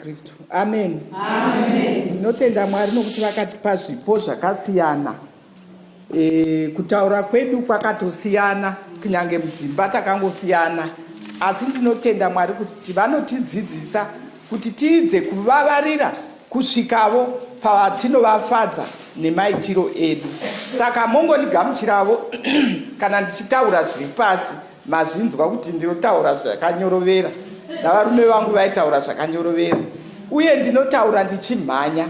Kristu. Amen. Tinotenda Mwari nokuti vakatipa zvipo zvakasiyana. E, kutaura kwedu kwakatosiyana kunyange mudzimba takangosiyana, asi ndinotenda Mwari kuti vanotidzidzisa kuti tiidze kuvavarira kusvikavo pavatinovafadza nemaitiro edu. Saka mongondigamuchiravo kana ndichitaura zviri pasi. Mazvinzwa kuti ndinotaura zvakanyorovera, navarume vangu vaitaura zvakanyorovera, uye ndinotaura ndichimhanya.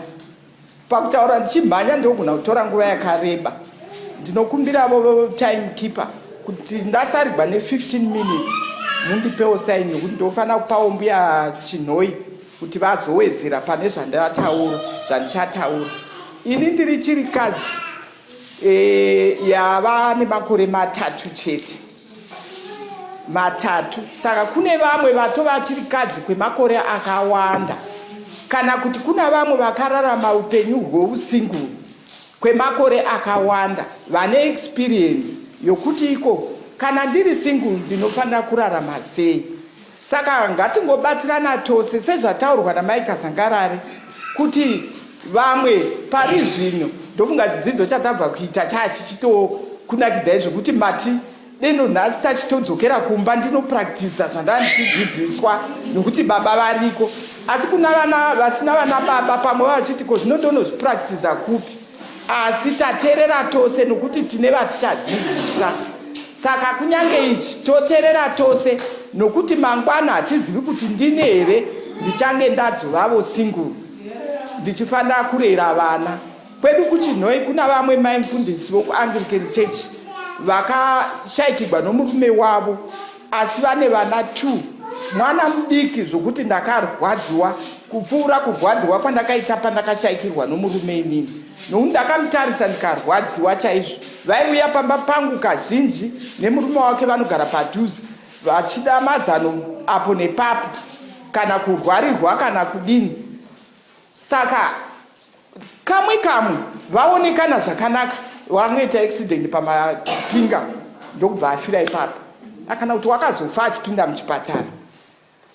Pakutaura ndichimhanya ndinogona kutora nguva yakareba. Ndinokumbiravo time keeper kuti ndasarigwa ne15 minutes mundipewo sign yokuti ndofanira kupawo mbuya Chinhoyi kuti vazowedzera pane zvandataura zvandichataura. Ini ndiri chirikadzi e, yava nemakore matatu chete matatu saka kune vamwe vatova chirikadzi kwemakore akawanda kana kuti kuna vamwe vakararama upenyu hweusinguru kwemakore akawanda vane experience yokuti iko kana ndiri single ndinofanira kurarama sei. Saka ngatingobatsirana tose sezvataurwa namai Kazangarare kuti vamwe pari zvino ndofunga chidzidzo chatabva kuita chachichitokunakidzai zvekuti mati deno nhasi tachitodzokera kumba ndinopractisa zvandava ndichidzidziswa nokuti baba variko asi kuna vana vasina vana baba pamwe vachiti ko zvino ndonozvipractisa kupi Asi taterera tose nokuti tine vatichadzidzisa. Saka kunyange ichi toterera tose nokuti mangwana hatizivi kuti ndini here ndichange ndadzovavo single ndichifanira kurera vana. Kwedu kuChinhoyi kuna vamwe mai mufundisi vokuAnglican Church vakashaikigwa nomurume wavo asi vane vana two mwana mudiki zvokuti ndakarwadziwa kupfuura kurwadziwa kwandakaita pandakashaikirwa nomurume inini nokuti ndakamutarisa ndikarwadziwa chaizvo vaiuya pamba pangu kazhinji nemurume wake vanogara padhuze vachida mazano apo nepapo kana kurwarirwa kana kudini saka Kamwe kamwe vaonekana zvakanaka wangoita accident pamapinga ndokubva afira ipapo akana kuti wakazofa achipinda muchipatara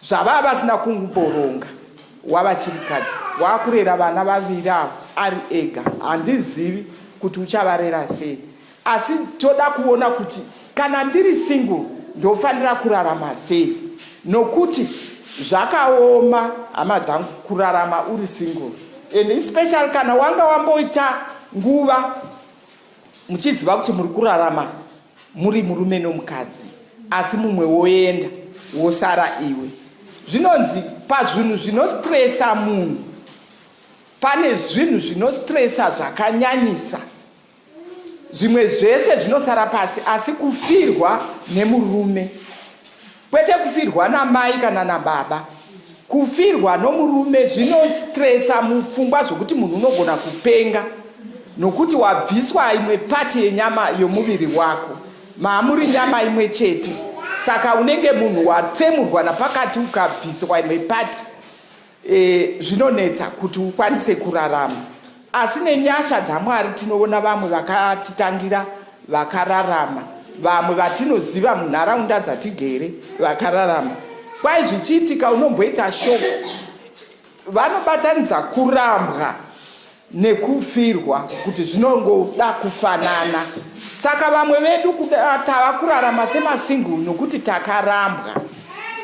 zvavava vasina kungoronga wava chirikadzi wakurera vana vaviri avo ari ega handizivi kuti uchavarera sei Asi toda kuona kuti kana ndiri single ndofanira kurarama sei nokuti zvakaoma hama dzangu kurarama uri single and especially kana wanga wamboita nguva muchiziva kuti muri kurarama muri murume nomukadzi asi mumwe woenda wosara iwe zvinonzi pazvinhu zvinostresa munhu pane zvinhu zvinostresa zvakanyanyisa Zvimwe zvese zvinosara pasi asi kufirwa nemurume kwete kufirwa namai kana nababa. Kufirwa nomurume zvinostresa mupfungwa zvokuti munhu unogona kupenga nokuti wabviswa imwe pati yenyama yomuviri wako. Maamuri nyama imwe chete saka unenge munhu watsemurwa napakati ukabviswa imwe pati. E, zvinonetsa kuti ukwanise kurarama asi nenyasha dzaMwari tinoona vamwe vakatitangira vakararama, vamwe vatinoziva munharaunda dzatigere vakararama. Kwai zvichiitika unomboita shoko vanobatanidza kurambwa nekufirwa kuti zvinongoda kufanana. Saka vamwe vedu tava kurarama semasingle nokuti takarambwa.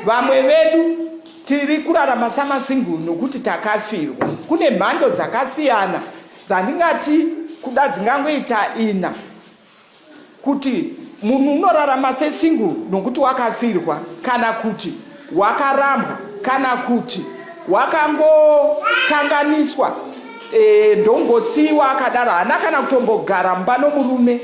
Vamwe vedu tiri kurarama samasingle nokuti takafirwa. Kune mhando dzakasiyana dzandingati kuda dzingangoita ina. Kuti munhu unorarama sesingle nokuti wakafirwa kana kuti wakarambwa kana kuti wakangokanganiswa e, ndongosiiwa akadaro haana kana kutombogara mumba nomurume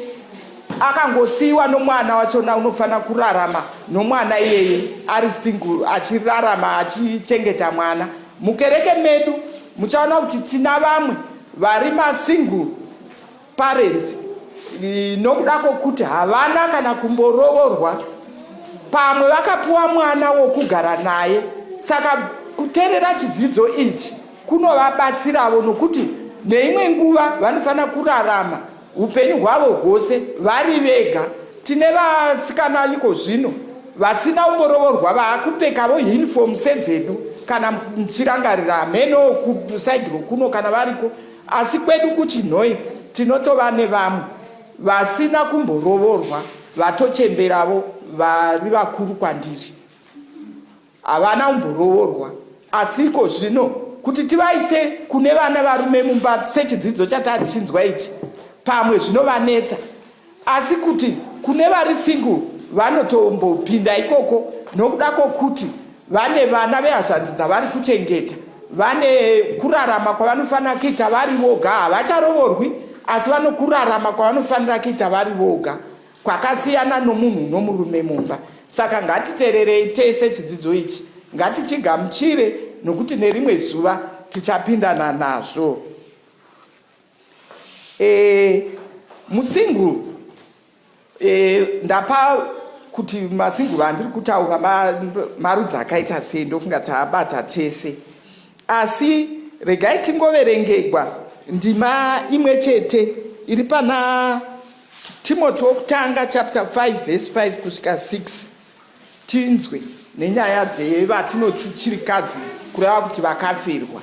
akangosiiwa nomwana wachona unofanira kurarama nomwana iyeye ari single achirarama achichengeta mwana mukereke medu muchaona kuti tina vamwe vari masingle parent nokuda kwokuti havana kana kumboroorwa pamwe vakapiwa mwana wokugara naye saka kuterera chidzidzo ichi kunovabatsiravo nokuti neimwe nguva vanofanira kurarama upenyu hwavo hwose vari vega tine vasikana iko zvino vasina kumborovorwa vaakupfekavo uniform sedzedu. Kana muchirangarira, hameno kusaidi rokuno kana variko, asi kwedu kuChinhoyi tinotova nevamwe vasina kumborovorwa vatochemberavo vari vakuru kwandiri. Havana kumborovorwa asi iko zvino kuti tivaise kune vana varume mumba sechidzidzo chatachinzwa ichi pamwe zvinovanetsa asi kuti kune vari single vanotombopinda ikoko nokuda kwokuti vane vana vehazvanzi dzavari kuchengeta vane kurarama kwavanofanira kuita vari voga havacharovorwi asi vanokurarama kwavanofanira kuita vari voga kwakasiyana nomunhu unomurume mumba. Saka ngatitererei tese chidzidzo ichi, ngatichigamuchire nokuti nerimwe zuva tichapindana nazvo. E, musingle e, ndapa kuti masinguru andiri kutaura marudzi akaita sei ndofunga taabata tese asi regai tingoverengegwa ndima imwe chete iri pana Timoti wokutanga chapter 5 verse 5 kusvika 6 tinzwe nenyaya dzevatinoti chirikadzi kureva kuti vakafirwa.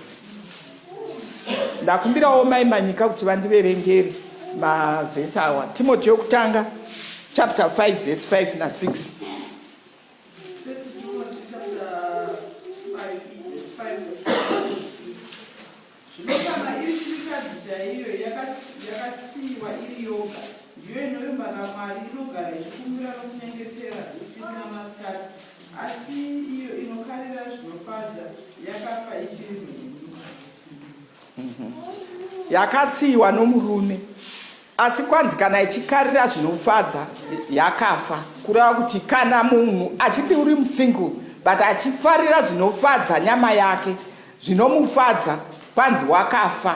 Ndakumbirawo mai Manyika kuti vandiverengere mavhesi awa. Timoti yokutanga chapter 5 verse 5 na 6. Zvino kana iri chirikadzi chaiyo yakasiyiwa iri yoga, ndiyo inovimba naMwari, inogara ichikumbira nokunyengetera usiku namasikati. Asi iyo inokarira zvinofadza yakafa ichiri mhenyu. Yakasiyiwa nomurume asi kwanzi kana ichikarira zvinofadza yakafa kureva kuti kana munhu achiti uri musingle but achifarira zvinofadza nyama yake Zvinomufadza kwanzi wakafa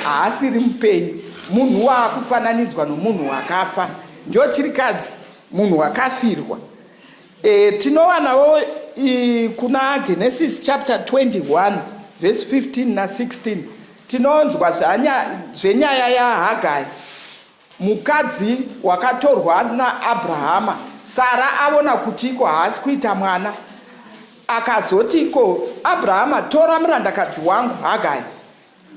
haasiri mupenyu munhu waakufananidzwa nomunhu wakafa ndio chirikadzi munhu wakafirwa e, tinowanawo kuna Genesis chapter 21 verse 15 na 16 tinonzwa zvenyaya yaHagai Mukadzi wakatorwa naAbrahama, Sara avona kuti iko haasi kuita mwana, akazoti iko, Abrahama, tora murandakadzi wangu Hagai,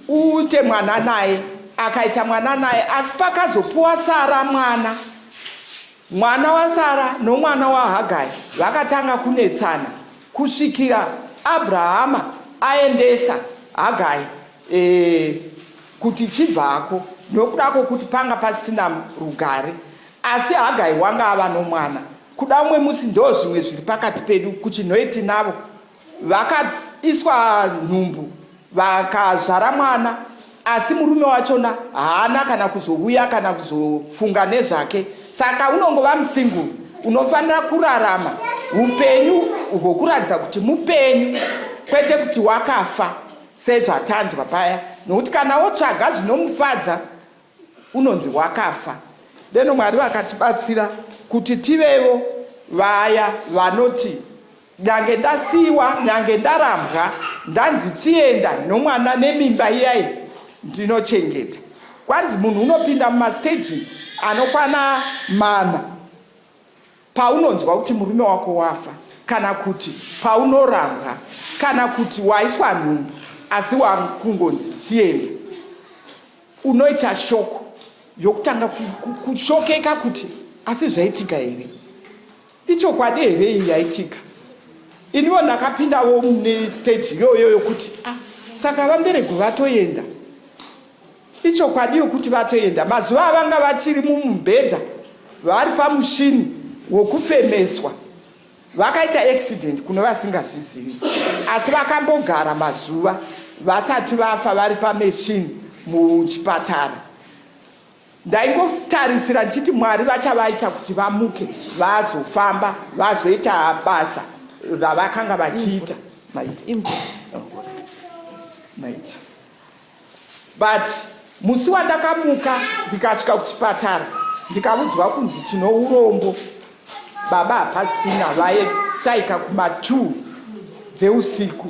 uite mwana naye. Akaita mwana naye, asi pakazopuwa Sara mwana, mwana waSara nomwana waHagai vakatanga kunetsana kusvikira Abrahama aendesa Hagai e, kuti chibvako nokuda kwokuti panga pasina rugare asi hagai wanga ava nomwana kuda umwe musi ndo zvimwe zviri pakati pedu kuchinhoi tinavo vakaiswa nhumbu vakazvara mwana asi murume wachona haana kana kuzouya kana kuzofunga nezvake saka unongova musinguru unofanira kurarama upenyu hwokuratidza kuti mupenyu kwete kuti wakafa Sezvatanzwa paya, nokuti kana wotsvaga zvinomufadza unonzi wakafa. Deno Mwari vakatibatsira kuti tivevo vaya vanoti nyange ndasiiwa, nyange ndarambwa, ndanzi chienda nomwana nemimba iyayi ndinochengeta. Kwanzi munhu unopinda mumasteji anokwana mana. Paunonzwa kuti murume wako wafa kana kuti paunorambwa kana kuti waiswa nhumbu asi wakungonzi chienda, unoita shoko yokutanga kushokeka kuti asi zvaitika here? Ichokwadi here iyi yaitika? Iniwo ndakapindawo mune stage iyoyo yokuti ah, saka vaMberego vatoenda. Ichokwadi yokuti vatoenda. Mazuva avanga vachiri mumubhedha vari pamushini wokufemeswa vakaita accident kune vasingazvizivi asi vakambogara mazuva vasati vafa vari pameshini muchipatara. Ndaingotarisira ndichiti Mwari vachavaita kuti vamuke vazofamba vazoita basa ravakanga vachiita. Maita. Maita. But musi wandakamuka ndikasvika kuchipatara ndikaudzwa kunzi tino urombo baba hapasina vaishaika kuma 2 dzeusiku.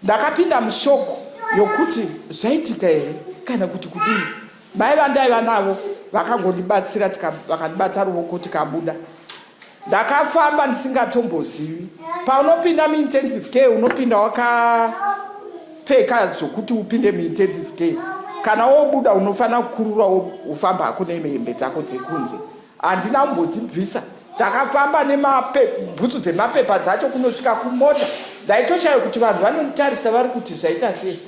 Ndakapinda mushoko yokuti zvaitika here kana kuti kudii. Mai vandaiva navo vakangondibatsira vakandibata ruoko tikabuda. Ndakafamba ndisingatombozivi. Paunopinda muintensive care unopinda wakapfeka zvokuti upinde muintensive care. Kana wobuda unofanira kukurura wofamba hako nehembe dzako dzekunze. Handina kumbodzibvisa. Takafamba nemabhutsu dzemapepa dzacho kunosvika kumota. Ndaitoshaya kuti vanhu vanonditarisa vari kuti zvaita sei.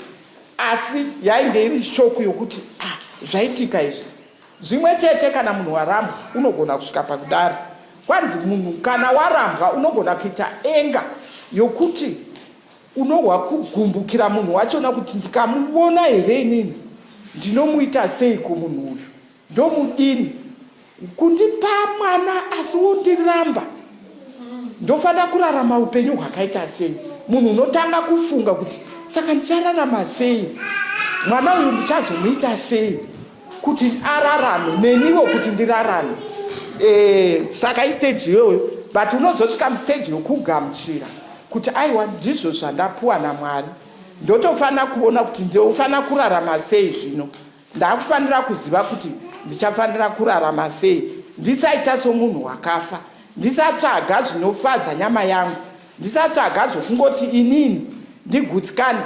Asi yainge iri shoku yokuti ah, zvaitika izvi. Zvimwe chete kana munhu warambwa unogona kusvika pakudaro. Kwanzi munhu kana warambwa unogona kuita enga yokuti unohwa kugumbukira munhu wachona kuti ndikamuvona here inini ndinomuita seiko munhu uyu ndomudini kundipa mwana asi wondiramba ndofanira kurarama upenyu hwakaita sei munhu unotanga kufunga kuti saka ndichararama sei mwana uyu ndichazomuita sei kuti ararame neniwo kuti ndirarame e, saka istage iyoyo but unozosvika mustage yokugamuchira kuti aiwa ndizvo zvandapuwa namwari ndotofanira kuona kuti ndofanira kurarama sei zvino Ndakufanira kuziva kuti ndichafanira kurarama sei, ndisaita somunhu wakafa, ndisatsvaga zvinofadza nyama yangu, ndisatsvaga zvokungoti inini ndigutsikane,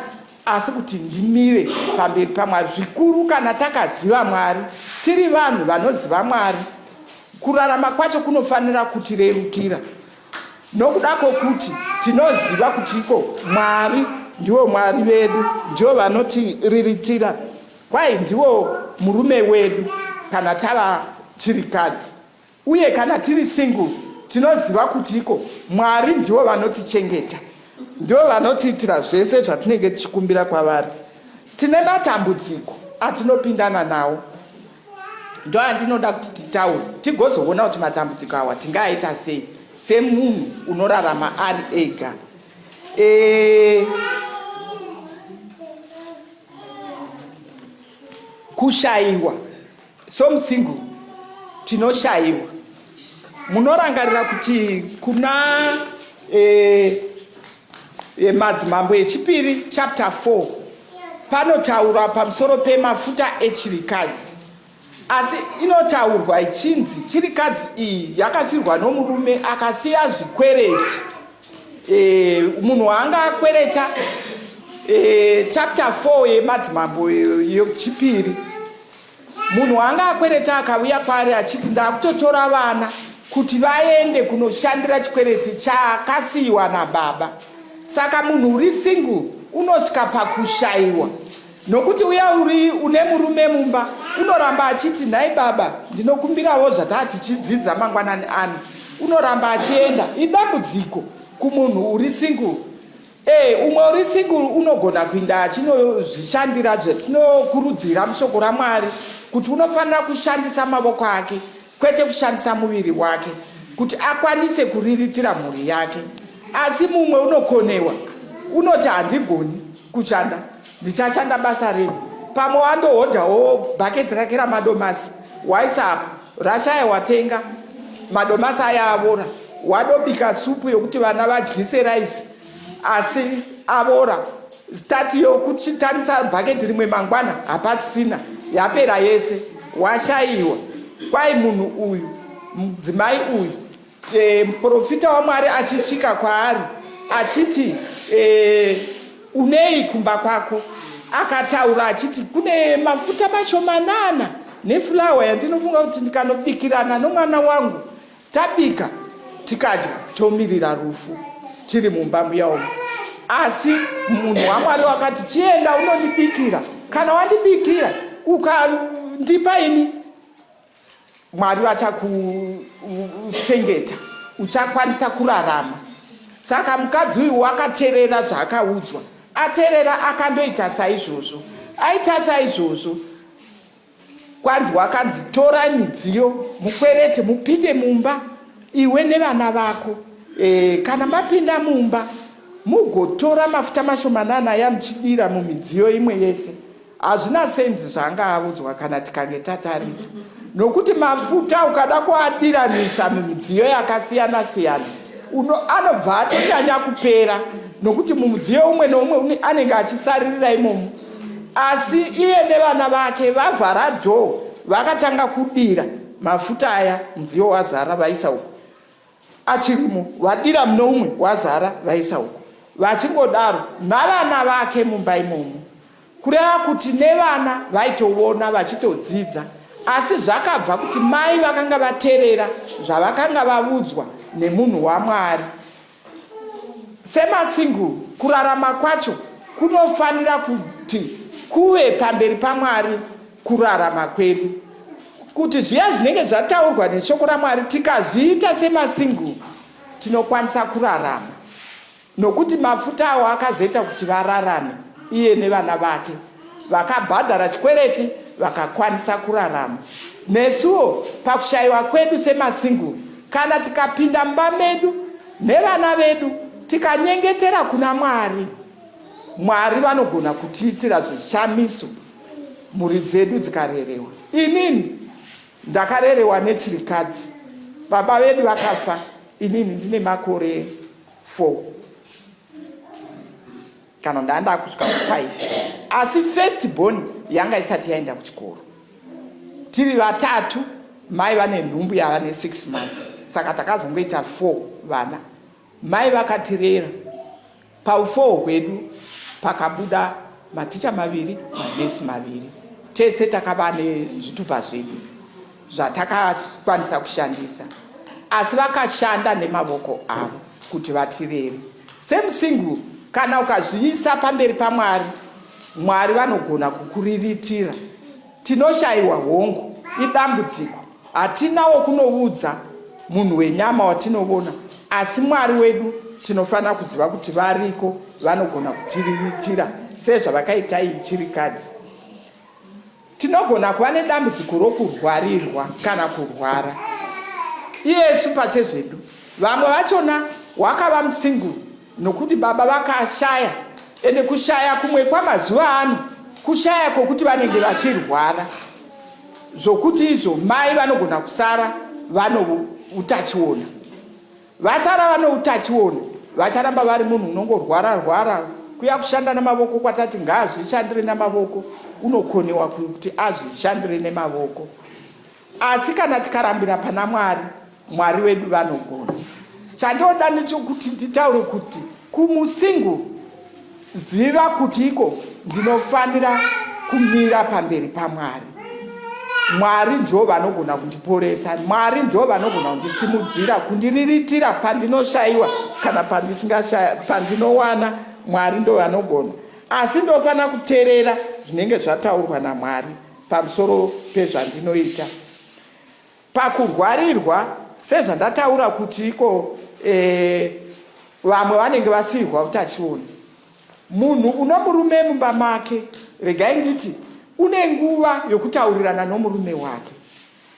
asi kuti ndimire pamberi paMwari, zvikuru kana takaziva Mwari, tiri vanhu vanoziva Mwari. Kurarama kwacho kunofanira kutirerukira nokuda kwokuti tinoziva kuti iko Mwari ndivo Mwari vedu, ndivo vanotiriritira. Kwai ndiwo murume wedu kana tava chirikadzi uye kana tiri single tinoziva kuti iko Mwari ndivo vanotichengeta, ndivo vanotiitira zvese zvatinenge tichikumbira kwavari. Tine matambudziko atinopindana nawo ndoandinoda kuti titaure tigozoona kuti matambudziko awa tingaaita sei semunhu unorarama ari ega. E, Kushaiwa somusingle tinoshaiwa. Munorangarira kuti kuna e, e, Madzimambo echipiri chapter 4 panotaura pamusoro pemafuta echirikadzi Asi inotaurwa ichinzi chirikadzi iyi yakafirwa nomurume akasiya zvikwereti. E, munhu waanga akwereta e, chapter 4 yemadzimambo yechipiri munhu waanga akwereta akauya kwaari achiti ndakutotora vana kuti vaende kunoshandira chikwereti chakasiyiwa nababa saka munhu uri single unosvika pakushayiwa Nokuti uya uri une murume mumba unoramba achiti nhai baba ndinokumbirawo zvataa tichidzidza mangwanani ano unoramba achienda idambudziko kumunhu uri single e umwe uri single unogona kuinda achinozvishandira zvatinokurudzira mushoko ramwari kuti unofanira kushandisa mavoko ake kwete kushandisa muviri wake kuti akwanise kuriritira mhuri yake asi mumwe unokonewa unoti handigoni kushanda Ndichashanda basa rei? Pamwe wandohodhawo bhaketi rake ramadomasi waisa apo rashaya watenga madomasi aya avora wadobika supu yokuti vana vadyise raisi asi avora stati yokuchitanisa bhaketi rimwe mangwana hapasisina yapera yese washaiwa kwai munhu uyu mudzimai uyu E, muprofita waMwari achisvika kwaari achiti e, unei kumba kwako akataura achiti kune mafuta mashomanana nefulawa yandinofunga kuti ndikanobikirana nomwana wangu tabika tikadya tomirira rufu tiri mumba muya umu asi munhu wamwari wakati chienda unondibikira kana wandibikira ukandipa ini Mwari vachakuchengeta, uchakwanisa kurarama. Saka mukadzi uyu wakaterera zvaakaudzwa, aterera akandoita saizvozvo. Aita saizvozvo, kwanzi wakanzi torai midziyo mukwerete mupinde mumba iwe nevana vako. E, kana mapinda mumba mugotora mafuta mashomanana aya muchidira mumidziyo imwe yese. Hazvina senzi zvaanga audzwa kana tikange tatarisa nokuti mafuta ukada kuadiranisa mumidziyo yakasiyana siyana anobva atonyanya kupera nokuti mumudziyo umwe neumwe anenge achisaririra imomo asi iye nevana vake vavhara dhoo vakatanga kudira mafuta aya mudziyo wazara vaisa uko. Achirimo, vadira mune umwe wazara vaisa uko. Vachingodaro navana vake mumba imomo. Kureva kuti nevana vaitovona vachitodzidza. Asi zvakabva kuti mai vakanga vaterera zvavakanga vavudzwa nemunhu waMwari. Semasingle kurarama kwacho kunofanira kuti kuve pamberi paMwari kurarama kwedu. Kuti zviya zvinenge zvataurwa neshoko raMwari tikazviita semasingle tinokwanisa kurarama. Nokuti mafuta awo akazoita kuti vararame iye nevana vake. Vakabhadhara chikwereti vakakwanisa kurarama. Nesuwo pakushaiwa kwedu semasingle kana tikapinda mumba medu nevana vedu tikanyengetera kuna Mwari, Mwari vanogona kutiitira zvishamiso mhuri dzedu dzikarerewa. Inini ndakarerewa nechirikadzi. Baba vedu vakafa inini ndine makore 4 kana ndaa ndakusvika ku5 asi first born yanga isati yaenda kuchikoro tiri vatatu mai vane nhumbu yava ne6 months saka takazongoita 4 vana mai vakatirera Paufour hwedu pakabuda maticha maviri manesi maviri. Tese takava nezvitupa zvedu zvatakakwanisa kushandisa asi vakashanda nemavoko avo kuti vatirere. Semusingle kana ukazviisa pamberi paMwari, Mwari vanogona kukuriritira. Tinoshaiwa hongu, idambudziko. Hatina wokunoudza munhu wenyama watinovona asi Mwari wedu tinofanira kuziva kuti variko vanogona kutiriritira sezvavakaita iyi chirikadzi. Tinogona kuva nedambudziko rokurwarirwa kana kurwara iyesu pachezvedu. Vamwe vachona wakava musingle nokuti baba vakashaya ende kushaya kumwe kwamazuva ano kushaya kwokuti vanenge vachirwara zvokuti izvo mai vanogona kusara vanoutachiona vasara vanoutachiona vacharamba vari munhu unongorwara rwara kuya kushanda namavoko kwatati ngaazvishandire namavoko unokonewa kuti azvishandire nemavoko Asi kana tikarambira pana Mwari, Mwari wedu vanogona. Chandoda ndechokuti nditaure kuti kumusingle ziva kuti iko ndinofanira kumira pamberi paMwari. Mwari ndivo vanogona kundiporesa. Mwari ndivo vanogona kundisimudzira, kundiriritira pandinoshaiwa kana pandisingashaya, pandinowana. Mwari ndo vanogona. Asi ndofanira kuterera zvinenge zvataurwa naMwari. pamusoro pezvandinoita pakurwarirwa sezvandataura kuti iko e, vamwe vanenge vasiirwa utachiona munhu uno murume mumba make regai nditi une nguva yokutaurirana nomurume wake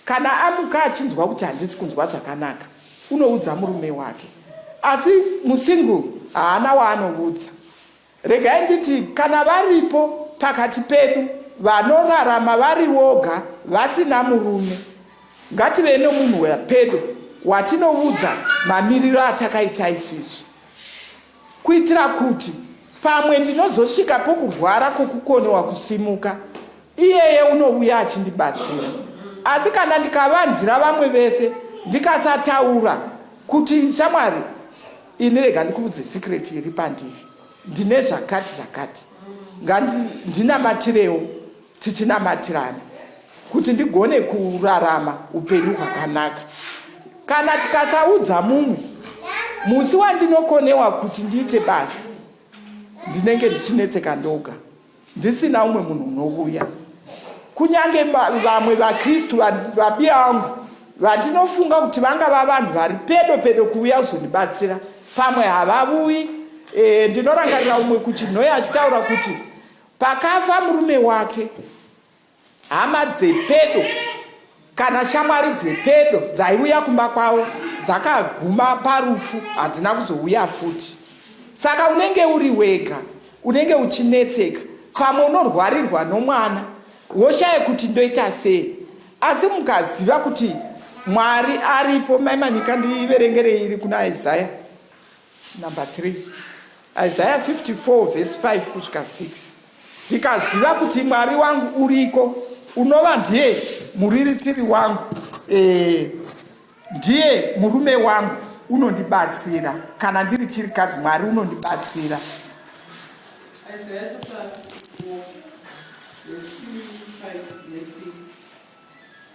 kana amuka achinzwa kuti handisi kunzwa zvakanaka unoudza murume wake asi musingle haana waanoudza Regai nditi kana varipo pakati pedu vanorarama vari voga vasina murume, ngativei nomunhu wepedo watinoudza mamiriro atakaita isisu, kuitira kuti pamwe ndinozosvika pokurwara kwokukonewa kusimuka, iyeye unouya achindibatsira. Asi kana ndikavanzira vamwe vese ndikasataura kuti shamwari Ini rega ndikuudze secret iri pandiri. Ndine zvakati zvakati. Ngandi ndinamatirewo tichinamatirana kuti ndigone kurarama upenyu hwakanaka. Kana tikasaudza mumwe musi wandinokonewa kuti ndiite basa ndinenge ndichinetseka ndoga. Ndisina umwe munhu unovuya. Kunyange vamwe vaKristu vabiyangu vandinofunga kuti vangava vanhu vari pedo pedo kuuya kuzondibatsira, pamwe havavuyi. E, ndinorangarira umwe kuChinhoyi achitaura kuti pakafa murume wake, Hama dzepedo kana shamwari dzepedo dzaiuya kumba kwavo dzakaguma parufu hadzina kuzouya futi. Saka unenge uri wega, unenge uchinetseka, pamwe unorwarirwa nomwana woshaya kuti ndoita sei. Asi mukaziva kuti Mwari aripo, mai Manyika ndiverengerei iri kuna Isaya number 3 Isaiah 54 verse 5 kusvika 6 ndikaziva kuti Mwari wangu uriko unova ndiye muriritiri wangu e, ndiye murume wangu unondibatsira. Kana ndiri chirikadzi, Mwari unondibatsira. Isaiah chapter 54 verse 5 ne6.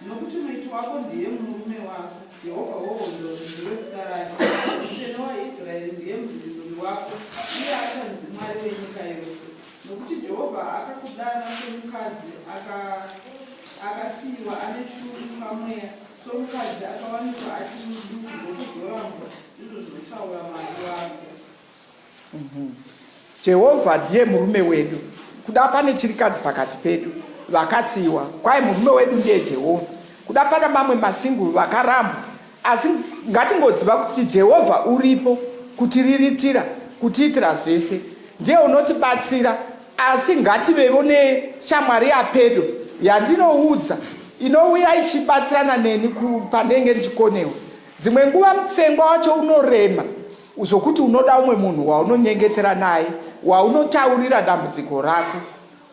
Nokuti muiti wako ndiye murume wako, Jehovha wehondo ndiro zita rake, Mutsvene waIsraeri ndiye mudzikinuri wako, iye achanzi Mwari wenyika yose. Nokuti Jehovha akakudana somukadzi akasiyiwa ane shungu pamweya, somukadzi akawanikwa achiri muduku ndokuzorambwa, ndizvo zvinotaura Mwari wako. Jehovha ndiye murume wedu. Kuda pane chirikadzi pakati pedu vakasiyiwa, kwai murume wedu ndiye Jehovha. Kuda pana mamwe masinguru vakarambwa, asi ngatingoziva kuti Jehovha uripo kutiriritira, kutiitira zvese. Ndiye unotibatsira, asi ngativevo neshamwari yapedo yandinoudza inouya ichibatsirana neni pandenge ndichikonewa. Dzimwe nguva mutsengwa wacho unorema Zvokuti unoda umwe munhu waunonyengetera naye, waunotaurira dambudziko rako.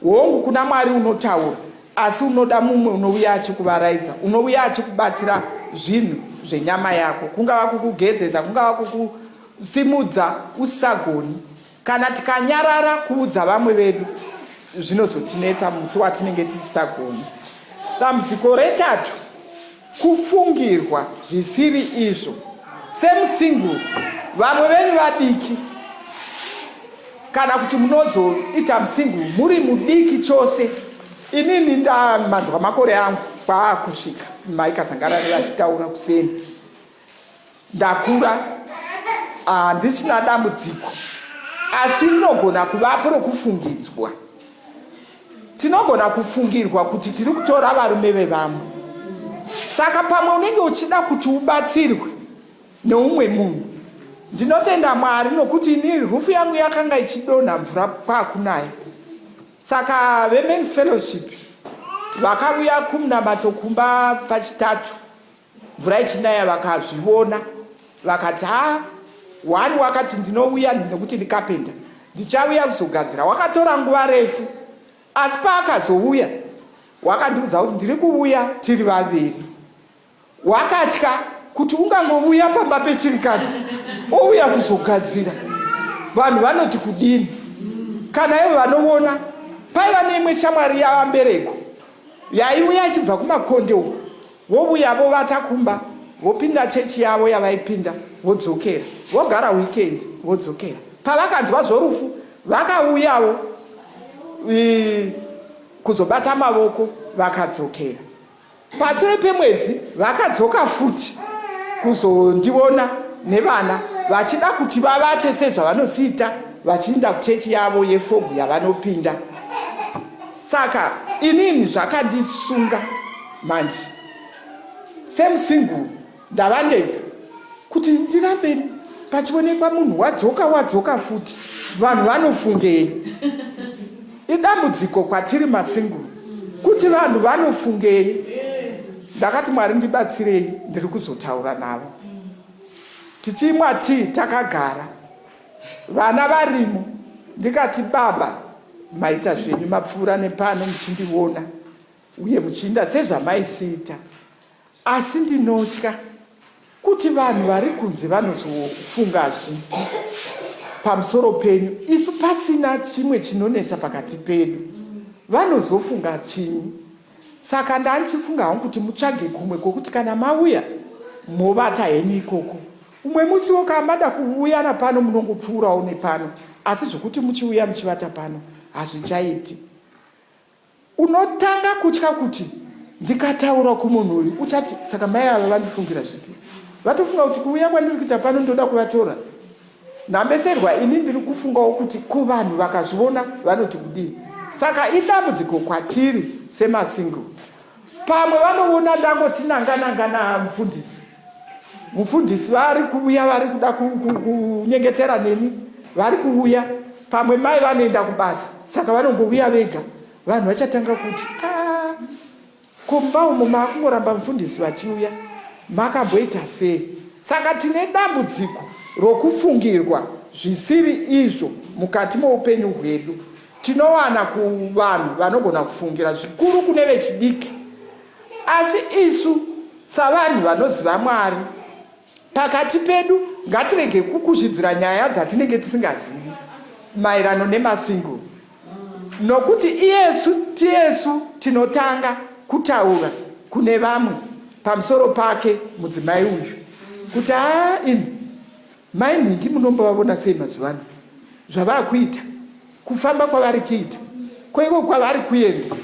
Hongu, kuna Mwari unotaura, asi unoda mumwe unouya achikuvaraidza, unouya achikubatsira zvinhu zvenyama yako, kungava kukugezesa, kungava kukusimudza usisagoni. Kana tikanyarara kuudza vamwe vedu, zvinozotinetsa musi watinenge tisisagoni. Dambudziko retatu Kufungirwa zvisiri izvo. Semusingle, vamwe venyu vadiki kana kuti munozoita musingle muri mudiki chose. Inini ndamanzwa makore angu kwaakusvika mai Kazangarare vachitaura kuseni. Ndakura handichina dambudziko asi rinogona kuvapo rokufungidzwa. Tinogona kufungirwa kuti tiri kutora varume vevamwe. Saka pamwe unenge uchida kuti ubatsirwe neumwe munhu. Ndinotenda Mwari nokuti ini rufu yangu yakanga ichidonha mvura kwakunaya. Saka veMen's Fellowship vakauya kumunamato kumba pachitatu Mvura ichinaya vakazvivona vakati ha one wakati ndinouya nekuti ndikapenda ndichauya kuzogadzira. Wakatora nguva refu asi paakazouya wakandiudza kuti ndiri kuuya tiri vaviri. Wakatya kuti ungangovuya pamba pechirikadzi ouya kuzogadzira vanhu vanoti kudini kana ivo vanovona paiva neimwe shamwari yavambereko yaiuya ichibva kumakonde uko Vovuya vovata kumba vopinda chechi yavo yavaipinda vodzokera vogara weekend vodzokera. Pavakanzwa zvorufu vakauyawo kuzobata mavoko vakadzokera. Pasure pemwedzi vakadzoka futi kuzondiona nevana vachida kuti vavate sezvavanosiita vachiinda kuchechi yavo yefogu yavanopinda. Saka inini zvakandisunga manje semusingle ndava ndega kuti ndirambe pachionekwa munhu wadzoka wadzoka futi vanhu vanofungei idambudziko kwatiri masingle kuti vanhu vanofungei ndakati mwari ndibatsirei ndiri kuzotaura navo tichimwa tii takagara vana varimo ndikati baba maita zvenyu mapfuura nepano muchindiona uye muchiinda sezvamaisiita asi ndinotya kuti vanhu vari kunze vanozofunga zvipi pamusoro penyu isu pasina chimwe chinonetsa pakati pedu vanozofunga chinyi saka ndandichifunga hangu kuti mutsvage kumwe kwokuti kana mauya movata henyu ikoko umwe musiwo kana mada kuuya napano munongopfuurawo nepano asi zvokuti muchiuya muchivata pano hazvichaiti Unotanga kutya kuti ndikataura kumunhu uyu uchati saka mai ava vandifungira zvipi? Vatofunga kuti kuuya kwandiri kuita pano ndoda kuvatora. Ndambeserwa ini ndiri kufungawo kuti ko vanhu vakazviona vanoti kudii? Saka idambudziko kwatiri semasingle. Pamwe vanoona ndangoti nanga nanga namufundisi. Mufundisi vari kuuya vari kuda kunyengetera neni vari kuuya. Pamwe mai vanoenda kubasa saka vanongouya vega. Vanhu vachatanga kuti ah, ko mumba umo maakungoramba mufundisi vachiuya makamboita sei? Saka tine dambudziko rokufungirwa zvisiri izvo mukati moupenyu hwedu. Tinowana kuvanhu vanogona kufungira zvikuru kune vechidiki. Asi isu savanhu vanoziva Mwari, pakati pedu Ngatirege kukushidzira nyaya dzatinenge tisingazivi maererano nemasingle nokuti iyesu tiyesu tinotanga kutaura kune vamwe pamusoro pake mudzimai uyu kuti haa imi mai nhingi munombovavona sei mazuva ano zvavakuita kufamba kwavari kuita koiko kwavari kuenda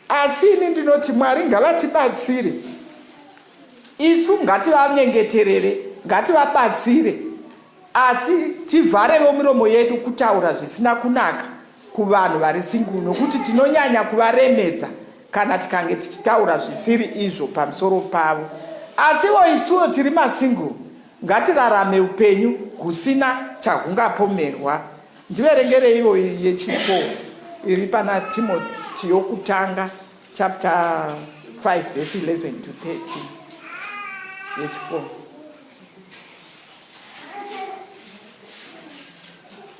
Asi ini ndinoti Mwari ngavatibatsire isu ngativanyengeterere ngativabatsire asi tivharewo miromo yedu kutaura zvisina kunaka kuvanhu vari single nokuti tinonyanya kuvaremedza kana tikange tichitaura zvisiri izvo pamusoro pavo asiwo isuwo tiri masingle ngatirarame upenyu husina chahungapomerwa Ndiverengereiwo yechipo iri pana Timoti yokutanga chapter 5 verse 11 to 13 yechi4.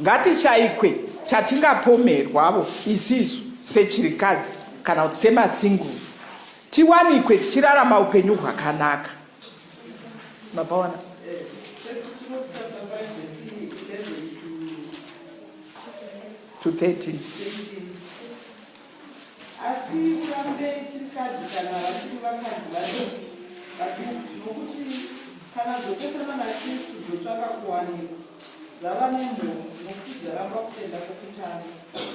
Ngatishaikwe chatingapomerwavo isisu sechirikadzi kana kuti semasingle tiwanikwe tichirarama upenyu hwakanaka. Mapaona? To 13. Asi urambe chirikadzi kana vachiri vakadzi vadiki vaduku, nokuti kana dzopesana naKristu dzotsvaka kuwanikwa, dzava nemhomho, nokuti dzaramba kutenda kwokutanga.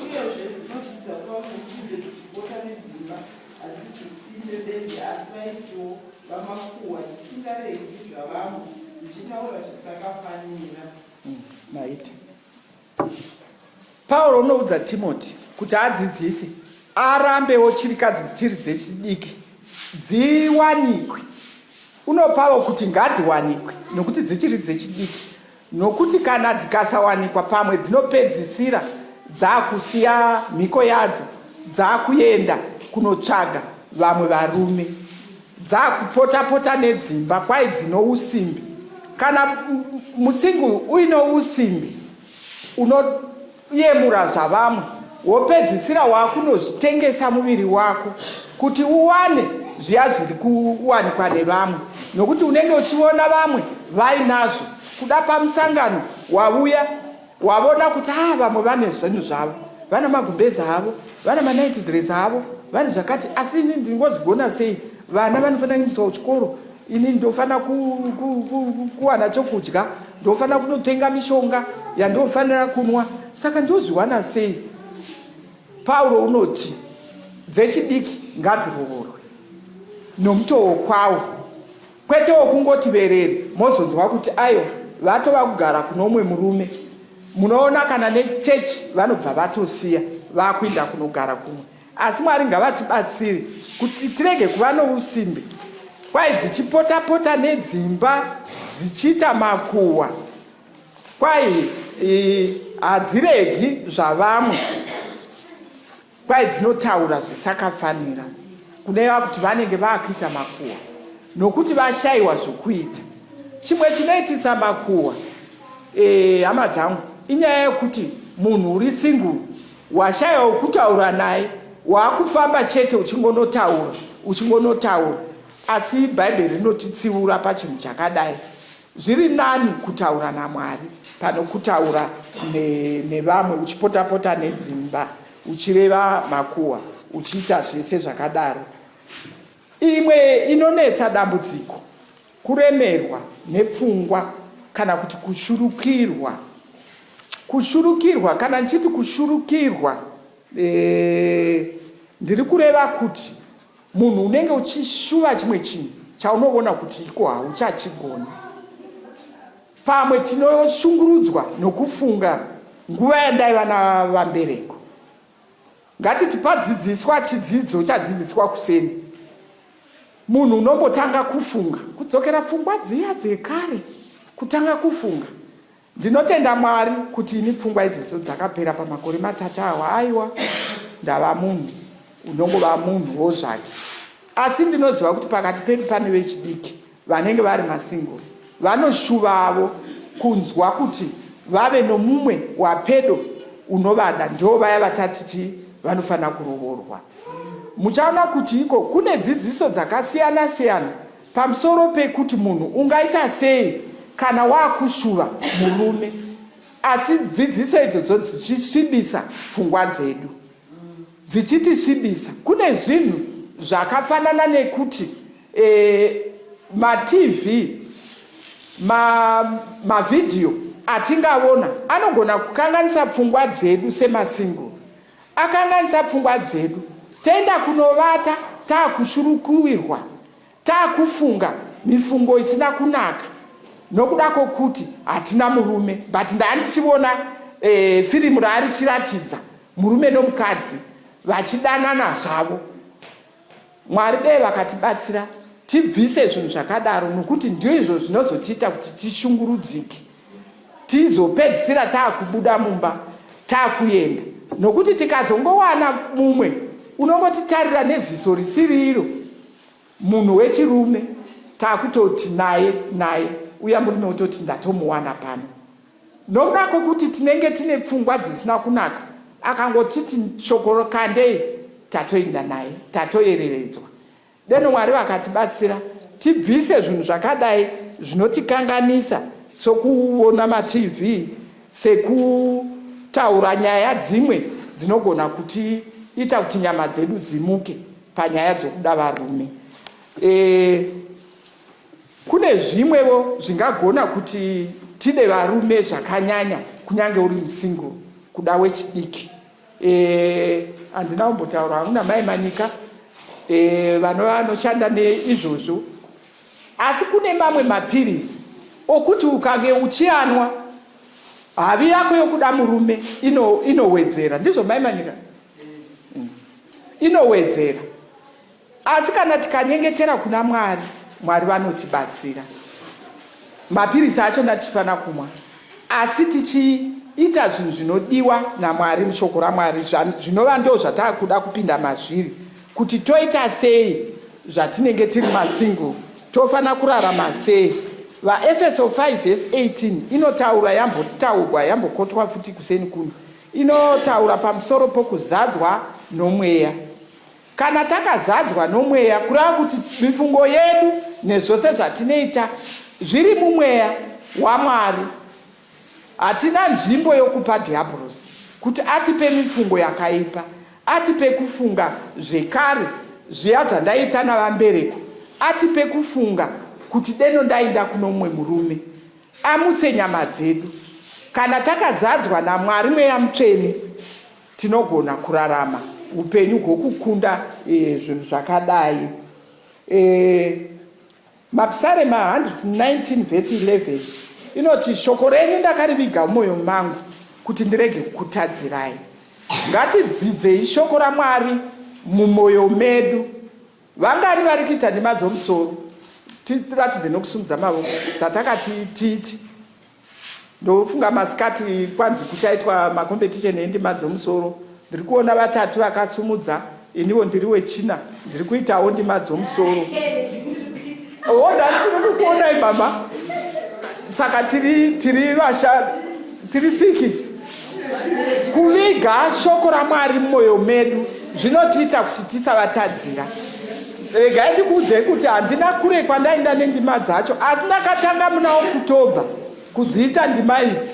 Uyezve dzinodzidza kuva musimbe dzichipota nedzimba, hadzisi simbe bedzi asi vaitiwo vamakuhwa dzisingaregi zvavamwe dzichitaura zvisakafanira. Maita. Pauro unoudza Timoti kuti adzidzise arambewo chirikadzi dzichiri dzechidiki dziwanikwe. Unopawo kuti ngadziwanikwe nokuti dzichiri dzechidiki Nokuti kana dzikasawanikwa pamwe dzinopedzisira dzakusiya mhiko yadzo dzakuenda kunotsvaga vamwe varume. Dzakupota-pota nedzimba kwai dzinousimbi. Kana musingle uine usimbi unoyemura zvavamwe wopedzisira wakunozvitengesa muviri wako kuti uwane zviya zviri kuwanikwa nevamwe nokuti unenge uchiona vamwe vainazvo kuda pamusangano wauya wavona kuti ah vamwe vane zvinhu zvavo vana magumbezi avo vana manight dress avo vane zvakati asi ini ndingozvigona sei vana vanofanira kuendeswa kuchikoro ini ndofanira kuwana chokudya ndofanira kunotenga mishonga yandofanira kunwa saka ndozviwana sei pauro unoti dzechidiki ngadzirovorwe nomutowo kwawo kwete wokungoti verere mozonzwa kuti aiwa vatova kugara kuno umwe murume munoona kana nechechi vanobva vatosiya vakuinda kunogara kumwe Asi Mwari ngavatibatsire kuti tirege kuva nousimbe, kwai dzichipota-pota nedzimba dzichiita makuhwa, kwai hadziregi zvavamwe, kwai dzinotaura zvisakafanira, kuneva kuti vanenge vakuita makuhwa nokuti vashaiwa zvokuita. Chimwe chinoitisa makuhwa, hama dzangu, inyaya yokuti munhu uri single Washaya wekutaura naye waakufamba chete uchingonotaura uchingonotaura asi bhaibheri rinotitsiura pachinhu chakadai zviri nani kutaura namwari pano kutaura nevamwe ne uchipotapota nedzimba uchireva makuhwa uchiita zvese zvakadaro imwe inonetsa dambudziko Kuremerwa nepfungwa kana kuti kushurukirwa. Kushurukirwa, kana ndichiti kushurukirwa e, ndiri kureva kuti munhu unenge uchishuva chimwe chinhu chaunoona kuti iko hauchachigoni. Pamwe tinoshungurudzwa nokufunga nguva yandaiva navambereko. Ngatiti padzidziswa chidzidzo chadzidziswa kuseni. Munhu unombotanga kufunga, kudzokera pfungwa dziya dzekare, kutanga kufunga. Ndinotenda Mwari kuti ini pfungwa idzodzo dzakapera pamakore matatu awa. Aiwa, ndava munhu, unongova munhuwo zvake. Asi ndinoziva kuti pakati pedu pane vechidiki vanenge vari masingle vanoshuvavo kunzwa kuti vave nomumwe wapedo unovada, ndivo vaya vatati chii vanofanira kurovorwa. Muchaona kuti iko kune dzidziso dzakasiyana-siyana pamusoro pekuti munhu ungaita sei kana waakushuva murume asi dzidziso idzodzo dzichisvibisa pfungwa dzedu dzichitisvibisa kune zvinhu zvakafanana nekuti e, matv mavhidhiyo ma atingaona anogona kukanganisa pfungwa dzedu semasingle akanganisa pfungwa dzedu toenda kunovata taakushurukuwirwa Takufunga mifungo isina kunaka nokuda kwokuti hatina murume but ndandichivona eh, firimu raarichiratidza murume nomukadzi vachidanana zvavo. Mwari dei vakatibatsira tibvise zvinhu zvakadaro nokuti ndizvo zvinozotiita kuti tishungurudzike tizopedzisira taakubuda mumba taakuenda nokuti tikazongowana mumwe unongotitarira neziso risiri iro Munhu wechirume takutoti naye naye uya murume wototi ndatomuwana pano. Nokuda kwokuti tinenge tine pfungwa dzisina kunaka akangotiti shoko kandei tatoinda naye tatoyereredzwa. Deno Mwari vakatibatsira tibvise zvinhu zvakadai zvinotikanganisa sokuona maTV sekutaura nyaya dzimwe dzinogona kutiita kuti nyama dzedu dzimuke. panyaya dzokuda varume. E, kune zvimwewo zvingagona kuti tide varume zvakanyanya kunyange uri musingle kuda wechidiki. E, handina kumbotaura hangu namai Manyika e, vanova vanoshanda neizvozvo asi kune mamwe mapirizi okuti ukange uchianwa havi yako yokuda murume inowedzera ino ndizvo mai Manyika Inowedzera. Asi kana tikanyengetera kuna Mwari, Mwari vanotibatsira. Mapirisi acho ndatichifanira kumwa, asi tichiita zvinhu zvinodiwa naMwari mushoko raMwari, zvinova ndo zvatakuda kupinda mazviri, kuti toita sei zvatinenge tiri masingle, tofanira kurarama sei. VaEfeso 5 vhesi 18 inotaura, yambotaurwa, yambokotwa futi kuseni kuno. Inotaura pamusoro pokuzadzwa noMweya. Kana takazadzwa noMweya, kureva kuti mifungo yedu nezvose zvatinoita zviri muMweya waMwari, hatina nzvimbo yokupa Dhiabhorosi kuti atipe mifungo yakaipa, atipe kufunga zvekare zviya zvandaiita navambereko, atipe kufunga kuti deno ndainda kuno mumwe murume. Amutse nyama dzedu. Kana takazadzwa naMwari Mweya Mutsvene, tinogona kurarama upenyu hwokukunda e, zvinhu zvakadai. E, Mapisarema 119 vhesi 11 inoti, shoko renyu ndakariviga mumwoyo mangu kuti ndirege kukutadzirai. Ngatidzidzei shoko raMwari mumwoyo medu. Vangani vari kuita ndima dzomusoro? Tiratidze nokusumudza mavoko dzatakati tiiti. Ndofunga masikati kwanzi kuchaitwa macompetition endima dzomusoro. Ndiri kuona vatatu vakasumudza, iniwo ndiri wechina, ndiri kuitawo ndima dzomusoro. Oh, ndasiri kukuonai mama. Saka tiri tiri vasha tiri sikisi. Kuviga shoko raMwari mumwoyo medu zvinotiita kuti tisavatadzira. Regai ndikuudzei kuti handina kure kwandaenda nendima dzacho, asi ndakatanga muna Okutobha kudziita ndima idzi,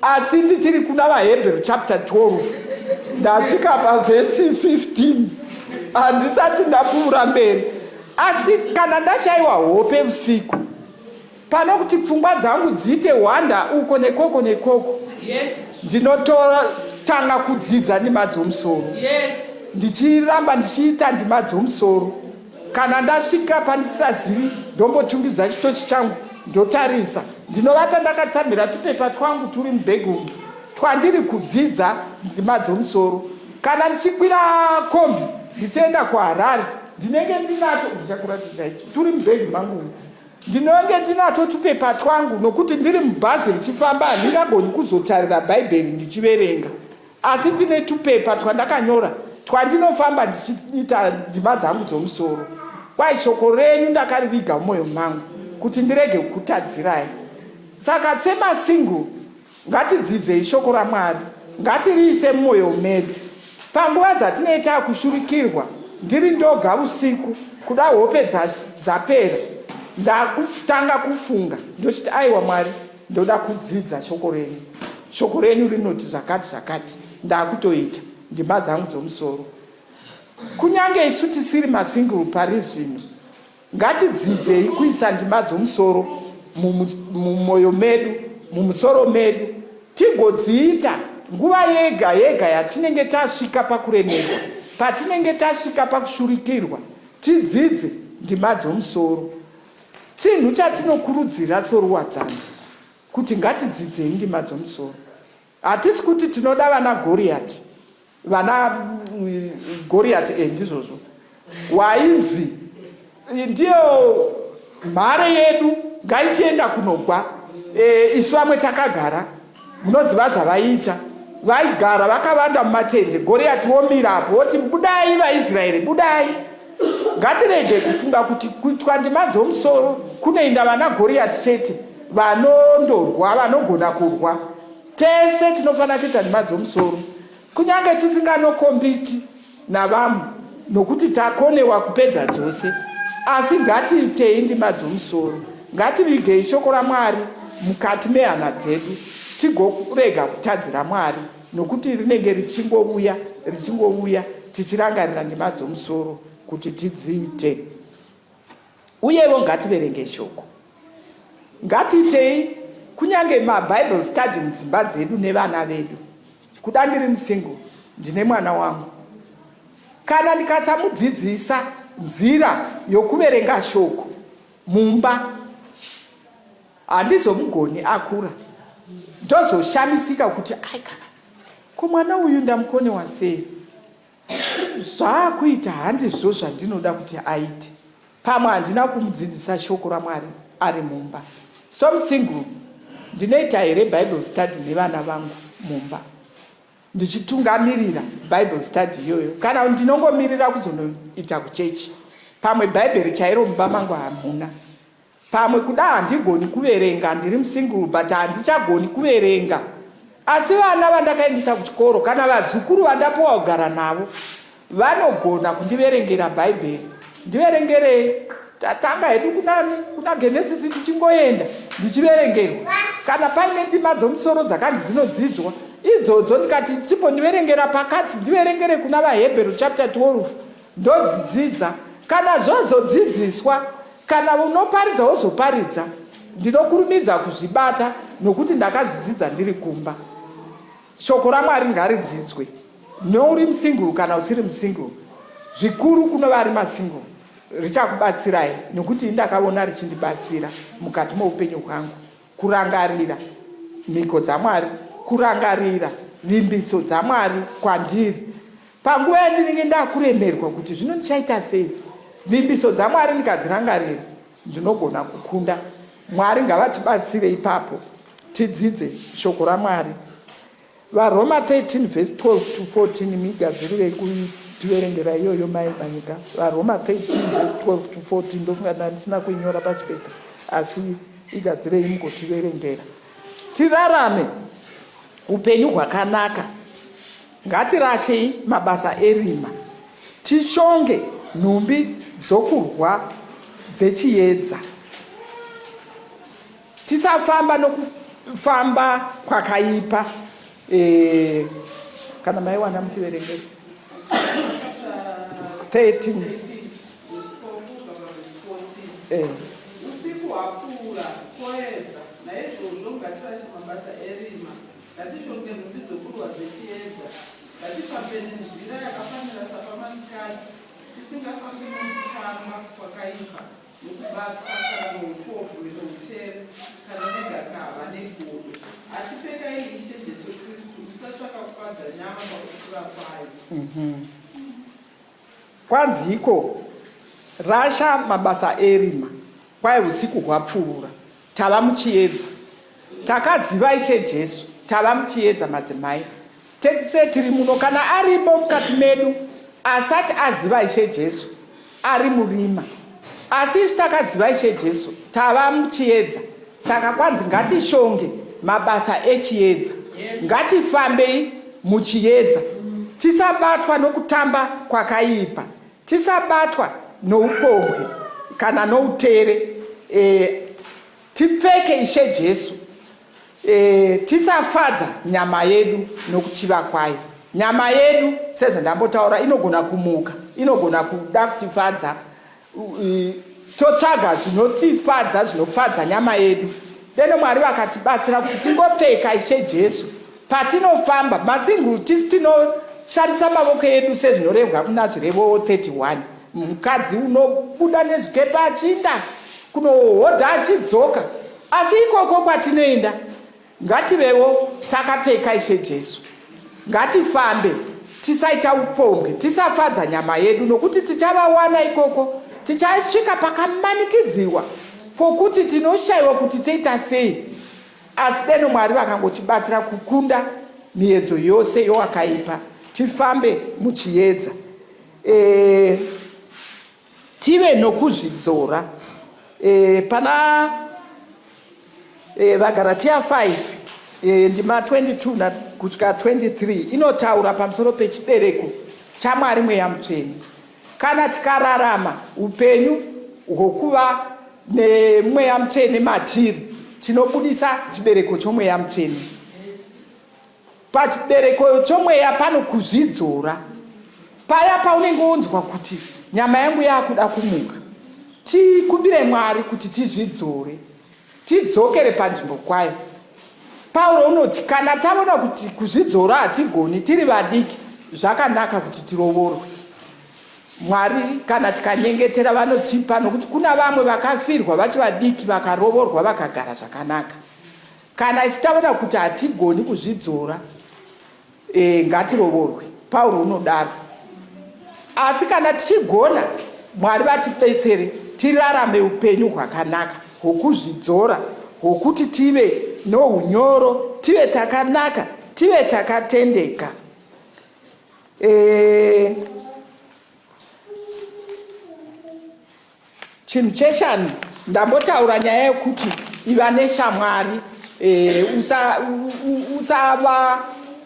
asi ndichiri kuna vaHebheru chapter 12 ndasvika pavhesi 15 handisati ndapfuura mberi. Asi kana ndashaiwa hope usiku Pane kuti pfungwa dzangu dziite hwanda uko nekoko nekoko, Yes. ndinototanga kudzidza ndima dzomusoro. Yes. Ndichiramba ndichiita ndima dzomusoro. Kana ndasvika pandisisazivi, ndombotungidza chitochi changu ndotarisa. Ndinovata ndakatsamhira tupepa twangu turi mubhegi umu twandiri kudzidza ndima dzomusoro. Kana ndichikwira kombi ndichienda kuHarare, ndinenge ndinato, ndichakuratidzai, turi mubhegi mangu umu. Ndinonge ndinato tupepa twangu nokuti ndiri mubhazi richifamba handingagoni kuzotarira Bhaibheri ndichiverenga. Asi ndine tupepa twandakanyora twandinofamba ndichiita ndima dzangu dzomusoro. Kwai shoko renyu ndakariviga mumwoyo mangu kuti ndirege kukutadzirai. Saka semasingle Ngatidzidzei shoko raMwari. Ngatiriise mumwoyo medu. Panguva dzatinenge takushurikirwa, ndiri ndoga usiku, kuda hope dzapera. Ndakutanga kufunga ndochiti aiwa Mwari ndoda kudzidza shoko renyu. Shoko renyu rinoti zvakati zvakati. Ndakutoita ndima dzangu dzomusoro. Kunyange isu tisiri masingle pari zvino ngatidzidzei kuisa ndima dzomusoro mumwoyo medu, mumusoro medu tigodziita nguva yega yega yatinenge tasvika pakuremerwa, patinenge tasvika pakushurikirwa, tidzidze ndima dzomusoro. Chinhu chatinokurudzira soruwadzano kuti ngatidzidzei ndima dzomusoro. Hatisi kuti tinoda vana Goriati, vana Goriati e ndizvozvo wainzi ndiyo mhare yedu ngaichienda kunogwa e, isu vamwe takagara munoziva zvavaiita vaigara vakavanda mumatende Goriati womira apo woti budai vaIsraeri budai ngatirege kufunga kuti kuitwa ndima dzomusoro kunoenda vana Goriati chete vanondorwa vanogona kurwa Tese tinofanira kuita nhema dzomusoro, kunyange tisinganokombiti navamwe nokuti takonewa kupedza dzose. Asi ngatiitei ndima dzomusoro, ngativigei shoko raMwari mukati mehana dzedu, tigorega kutadzira Mwari, nokuti rinenge richingouya richingouya tichirangarira ndima dzomusoro kuti tidziite. Uyevo ngativerenge shoko. Ngatiitei kunyange maBible study mudzimba dzedu nevana vedu. Kuda ndiri musingle, ndine mwana wangu. Kana ndikasamudzidzisa nzira yokuverenga shoko mumba, handizomugoni akura. Ndozoshamisika kuti aika, ko mwana uyu ndamukonewa sei? Zvaakuita handizvo zvandinoda kuti aite. Pamwe handina kumudzidzisa shoko raMwari ari mumba. Somusingle, ndinoita here Bible study nevana vangu mumba? Ndichitungamirira Bible study iyoyo kana ndinongomirira kuzonoita kuchechi? Pamwe Bhaibheri chairo mumba mangu hamuna. Pamwe kuda handigoni kuverenga ndiri musingle but handichagoni kuverenga asi vana vandakaendesa kuchikoro kana vazukuru vandapuwa kugara navo vanogona kundiverengera bhaibheri ndiverengerei tatanga hedu kunani kuna genesisi tichingoenda ndichiverengerwa kana paine ndima dzomusoro dzakanzi dzinodzidzwa idzodzo ndikati chimbondiverengera pakati ndiverengere kuna vahebheru chapter 12 ndodzidzidza kana zvozodzidziswa Kana unoparidza wozoparidza, ndinokurumidza kuzvibata nokuti ndakazvidzidza ndiri kumba. Shoko raMwari ngaridzidzwe nouri musingle kana usiri musingle, zvikuru kuno vari masingle. Richakubatsirai nokuti ini ndakaona richindibatsira mukati moupenyu hwangu kurangarira mhiko dzaMwari, kurangarira vimbiso dzaMwari kwandiri. Panguva yandinenge ndakuremerwa kuti zvino ndichaita sei, vimbiso dzaMwari ndikadzirangarira ndinogona kukunda. Mwari ngavatibatsire ipapo tidzidze shoko raMwari. VaRoma 13 vhesi 12 to 14 migadzirirei kutiverengera iyoyo mai Manyika. VaRoma 13 vhesi 12 to 14 ndofunga ndandisina kuinyora pachipepa asi igadzirei mugotiverengera. Tirarame upenyu hwakanaka. Ngatirashei mabasa erima, tishonge nhumbi dzokurwa dzechiedza. Tisafamba nokufamba kwakaipa. E, kana maiwana mutiverengere 13 eh. Usiku hwapfuura, kwoedza, naizvozvo ngatirashe mabasa erima. Ngatishonge nhumbi dzokurwa dzechiedza. Ngatifambe nenzira yakafanira sapamasikati, tisingafambi nokufamba kwakaipa, nokubatwa, kana noupombwe, noutere, kana negakava, negodo. Asi pfekai Ishe Jesu Kristu, musatsvaka kufadza nyama pakukura kwayo. Kwanziiko, Rasha mabasa erima, kwai usiku hwapfuura. Tava muchiedza. Takaziva Ishe Jesu. Tava muchiedza, madzimai. Tese tiri muno, kana arimo mukati medu asati aziva Ishe Jesu, ari murima. Asi isu takaziva Ishe Jesu, tava muchiedza. Saka kwanzi ngatishonge mabasa echiedza. Ngatifambei muchiedza. Tisabatwa nokutamba kwakaipa. Tisabatwa noupombwe kana noutere. E, tipfeke Ishe Jesu. E, tisafadza nyama yedu nokuchiva kwayo. Nyama yedu sezvandambotaura inogona kumuka, inogona kuda kutifadza. Totsvaga zvinotifadza, zvinofadza nyama yedu. Deno Mwari vakatibatsira kuti tingopfeka Ishe Jesu patinofamba. Masingle tisu tinoshandisa mavoko edu sezvinorehwa kuna Zvirevo 31. Mukadzi unobuda nezvikepa achiinda kunohodha achidzoka. Asi ikoko kwatinoenda ngativewo takapfeka Ishe Jesu. Ngatifambe tisaita upombwe, tisafadza nyama yedu nokuti tichavawana ikoko. Tichasvika pakamanikidziwa pokuti tinoshaiwa kuti toita sei. Asi deno Mwari vakangotibatsira kukunda miedzo yose yowakaipa, tifambe muchiedza. E, tive nokuzvidzora. E, pana e, vaGaratia 5 e, ndima 22 na kusvika 23 inotaura pamusoro pechibereko chaMwari Mweya Mutsvene. Kana tikararama upenyu hwokuva neMweya Mutsvene matiri, tinobudisa chibereko choMweya Mutsvene. Pachibereko chomweya pano kuzvidzora. Paya paunenge wonzwa kuti nyama yangu yakuda kumuka, tikumbire Mwari kuti tizvidzore, tidzokere panzvimbo kwayo. Pauro unoti kana taona kuti kuzvidzora hatigoni tiri vadiki, zvakanaka kuti tirovorwe. Mwari kana tikanyengetera vanotipa nokuti kuna vamwe vakafirwa vachi vadiki vakarovorwa vakagara zvakanaka. Kana isu taona kuti hatigoni kuzvidzora, e, ngatirovorwe. Pauro unodaro. Asi kana tichigona, Mwari vatibetsere tirarame upenyu hwakanaka hwokuzvidzora, hwokuti tive nounyoro, tive takanaka, tive takatendeka. E, Chinhu cheshanu ndambotaura nyaya yekuti iva neshamwari e, usava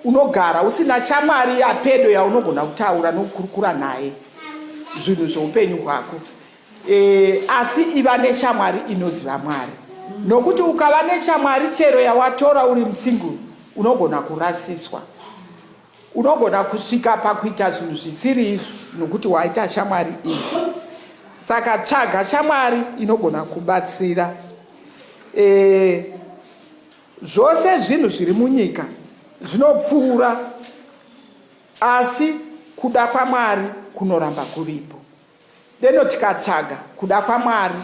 unogara usina shamwari yapedo yaunogona kutaura nokukurukura naye zvinhu zveupenyu hwako e, asi iva neshamwari inoziva Mwari nokuti ukava neshamwari chero yawatora uri musingle unogona kurasiswa. Unogona kusvika pakuita zvinhu zvisiri izvo nokuti waita shamwari iyi. Saka tsvaga shamwari inogona kubatsira. E, zvose zvinhu zviri munyika zvinopfuura asi kuda kwaMwari kunoramba kuripo. Deno tikatsvaga kuda kwaMwari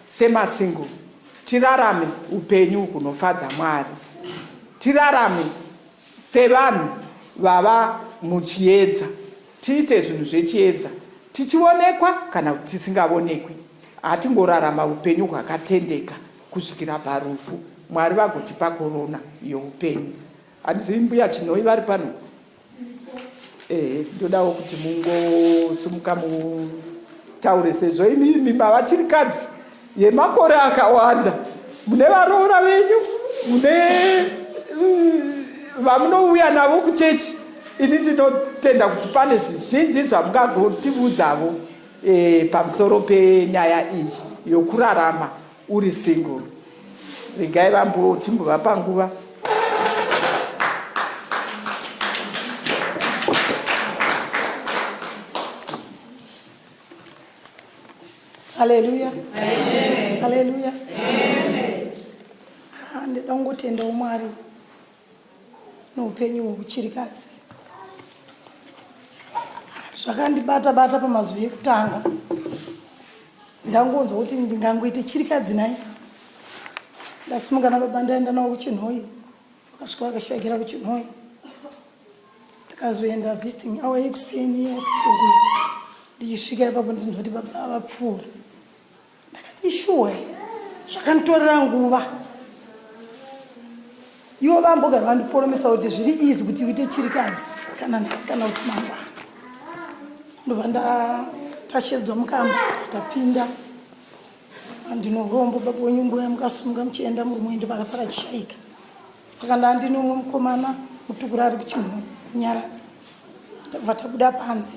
semasingle tirarame upenyu hunofadza Mwari. Tirarame sevanhu vava muchiedza, tiite zvinhu zvechiedza, tichionekwa kana kuti tisingavonekwi. Hatingorarama upenyu hwakatendeka kusvikira parufu, Mwari vagotipa korona youpenyu. Handizivi mbuya Chinhoyi vari pano? Ehe, ndodawo kuti mungosimuka mutaure sezvo imimi mava chirikadzi yemakore akawanda mune varoora venyu mune mm, vamunouya navo kuchechi ini ndinotenda kuti pane zvizhinji zvamungagotiudzavo e, pamusoro penyaya iyi yokurarama uri single regai vambo timbovapa nguva Haleluya. Haleluya. Ah, Ndinoda kungotendawo Mwari noupenyu hweuchirikadzi. Zvakandibata bata pamazuva ekutanga. Ndangonzwa kuti ndingangoite chirikadzi nhai. Ndasimuka nababa ndaenda navo kuChinhoyi. Vakasvika vakashaikira kuChinhoyi. Ndakazoenda visiting hour yekuseni yasisoko ndichisvika ipapo ndinzwa kuti baba vapfuura. Ndakati ishuwa here? Zvakanditorera nguva. Ivo vambogara vandiporomesa kuti zviri easy kuti uite chirikadzi kana nhasi kana kuti mangwana. Ndobva ndatashedzwa mukamba tapinda. Ndino urombo baba wenyu mbuya mukasumuka muchienda murume wenyu ndopakasara achishaika. Saka ndandine umwe mukomana mutukura ari kuchinhoyi munyaradzi. Tabva tabuda panze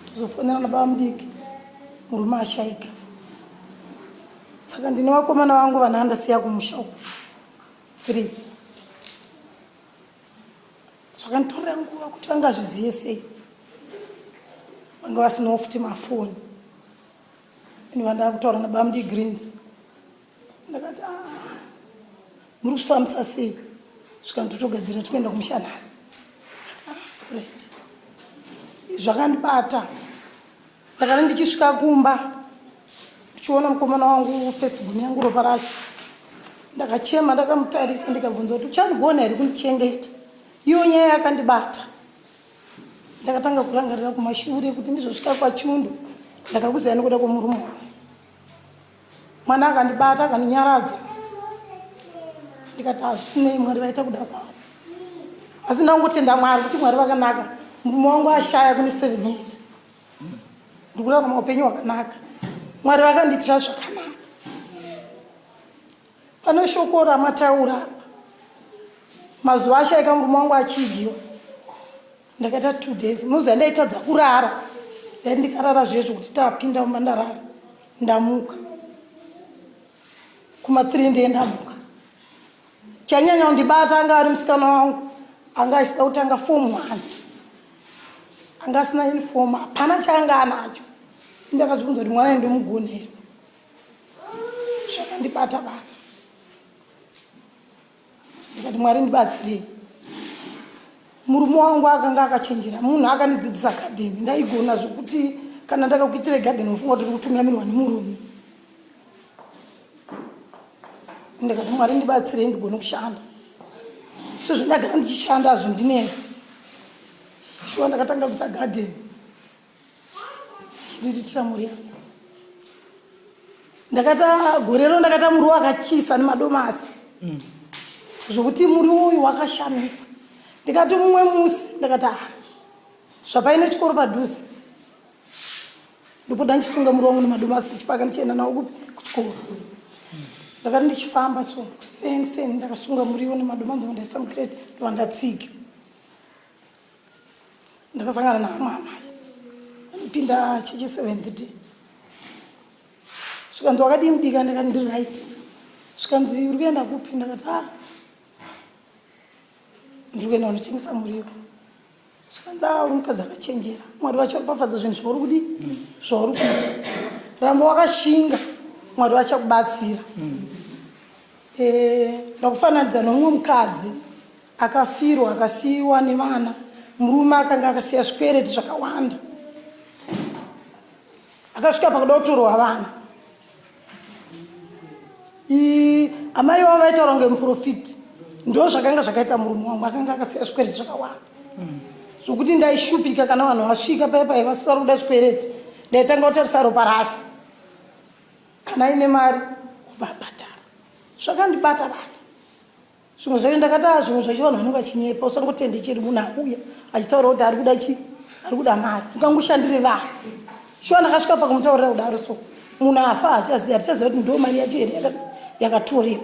tozofonera nababa mudiki murume ashaika. Saka ndine vakomana vangu vana andasiya kumusha uku 3. Zvakanditorera nguva kuti vangazvizive sei, vanga vasinawo futi mafoni. Ini vandava kutaura nabamdi Greens, ndakati ah, muri kuzvifambisa sei? Svika ndotogadzira tikuenda kumusha nhasi. Ah, right. Zvakandibata. Ndakati ndichisvika kumba ndichiona mukomana wangu first born yangu ropa racho, ndakachema ndakamutarisa ndikabvunza kuti uchandigona here kundichengeta. Iyo nyaya yakandibata. Ndakatanga kurangarira kumashure kuti ndizosvika kwaChundu ndakakuziva nekuda kwemurume wangu. Mwana akandibata akandinyaradza, ndikati hazvisinei, Mwari vaita kuda kwavo. Asi ndangotenda Mwari kuti Mwari vakanaka. Murume wangu ashaya kune 7 years, ndikurarama upenyu hwakanaka. Mwari vakandiitira zvakanaka. Pane shoko ramataura apa, mazuva ashaika murume wangu achiigiwa, ndakaita 2 days munoziva ndaitadza kurara. Dai ndikarara zvezvo kuti tapinda mumba ndarara, ndamuka kuma 3 ndiye ndamuka. Chanyanya kundibata anga ari musikana wangu anga achida kutanga form 1, anga asina uniform, hapana chaanga anacho. Ndakazvibvunza kuti mwana ndomugona here? Zvakandibata bata, ndikati Mwari ndibatsirei. Murume wangu akanga akachenjera, munhu akandidzidzisa gadheni. Ndaigona zvokuti kana ndakakuitira gadheni unofunga kuti uri kutungamirwa nemurume. Ndikati Mwari ndibatsirei ndigone kushanda sezvo ndagara ndichishanda, hazvindinetsi. Shuwa ndakatanga kuita gadheni ndichiriritira mhuri yangu. Ndakata gorero ndakata muriwo akachisa nemadomasi zvokuti muriwo uyu wakashamisa. Ndikati mumwe musi ndakati ah, zvapaine chikoro padhuze, ndopota ndichisunga muriwo wangu nemadomasi ndichipaka ndichienda nawo kupi kuchikoro. Ndakati ndichifamba so kuseni seni ndakasunga muriwo nemadomasi ndondaisa mukreti ndobva ndatsika. Ndakasangana naamwe amai anopinda chechi seventh day. Zvikanzi wakadii mudika? Ndakati ndiri right. Zvikanzi uri kuenda kupi? Ndakati ah, ndiri kuenda kunotengesa muriwo. Zvikanzi ah, uri mukadzi akachenjera, Mwari vacharopafadza zvinhu zvauri kudii zvauri kuita, ramba wakashinga, Mwari vachakubatsira. Ndakufananidza nomumwe mukadzi akafirwa akasiyiwa nevana. Murume akanga akasiya zvikwereti zvakawanda, akasvika pakuda kutorwa vana. Amai vavo vaitaura kunge muprofiti. Ndo zvakanga zvakaita murume wangu, akanga akasiya zvikwereti zvakawanda zvokuti ndaishupika kana vanhu vasvika paya paya vasiri vari kuda zvikwereti, ndaitanga kutarisa ropa rashe, kana aine mari kuvabhadhara. Zvakandibata bata. Zvimwe zvacho ndakati ah, zvimwe zvacho vanhu vanenge vachinyepa, usangotende chero munhu auya achitaura kuti ari kuda chi ari kuda mari, ungangoshandire vanhu. Shuwa ndakasvika pakumutaurira kudaro so munhu afa hachaziva, hatichaziva kuti ndo mari yacho here yakatorewa.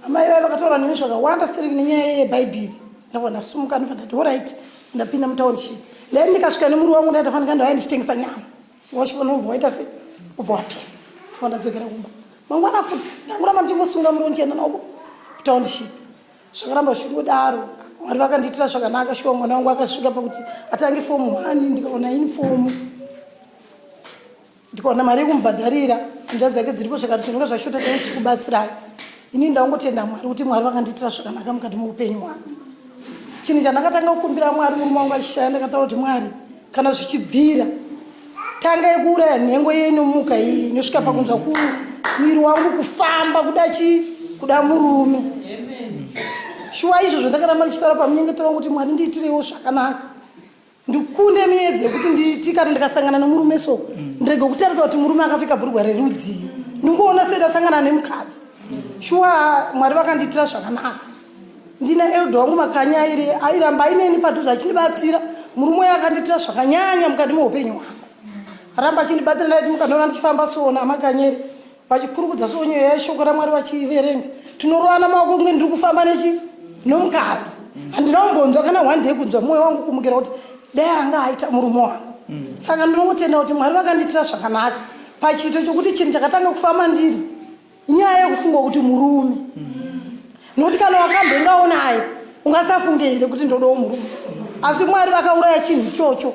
Amai vaye vakataura neni zvakawanda seri nenyaya yebhaibheri. Ndabva ndasumuka ndobva ndati alright, ndapinda mutownship. Then ndikasvika nemuri wangu ndaitafanika ndauya ndichitengesa nyama. Wachivona ubva waita sei? Ubva wapinda. Ndobva ndadzokera kumba. Mangwana futi ndangoramba ndichingosunga muriwo ndichienda nawo kutownship. Zvakaramba zvichingodaro. Mwari vakandiitira zvakanaka shuwa, mwana wangu akasvika pakuti atange form 1, ndikaona uniform, ndikaona mari yekumubhadharira, hanzvadzi dzake dziripo zvakati zvinenge zvashota tanga tichikubatsirai. Ini ndangotenda Mwari kuti Mwari vakandiitira zvakanaka mukati meupenyu hwangu. Chinhu chandakatanga kukumbira Mwari murume wangu achishaya, ndakataura kuti Mwari, kana zvichibvira tangai kuuraya nhengo iye inomuka iyi inosvika pakunzwa ku mwiri wangu kufamba kuda chi kuda murume. Shuwa izvozvo ndakaramba ndichitaura pamunyengetero wangu kuti Mwari ndiitireiwo zvakanaka, ndikunde miedzo yekuti nditi kana ndikasangana nemurume so ndirege kutarisa kuti murume akapfeka bhurugwa rerudzii, ndingoona sendasangana nemukadzi. Shuwa Mwari vakandiitira zvakanaka. Ndina elder wangu Makanya airamba aineni padhuze achindibatsira. Murume uyo akandiitira zvakanyanya mukati meupenyu hwangu, aramba achindibatsira. Ndaiti mukandiona ndichifamba soona amakanyere vachikurukudza so nyaya yeshoko raMwari vachiverenga, tinorovana maoko kunge ndiri kufamba nechi nomukadzi. Handina kumbonzwa kana one day kunzwa mwoyo wangu kumukira kuti dai anga aita murume wangu. Saka ndinongotenda kuti Mwari vakandiitira zvakanaka pachiito chokuti chinhu chakatanga kufamba ndiri. Inyaya yekufunga kuti murume. Nokuti kana wakambengawo naye ungasafunge here kuti ndodawo murume. Asi Mwari vakauraya chinhu ichocho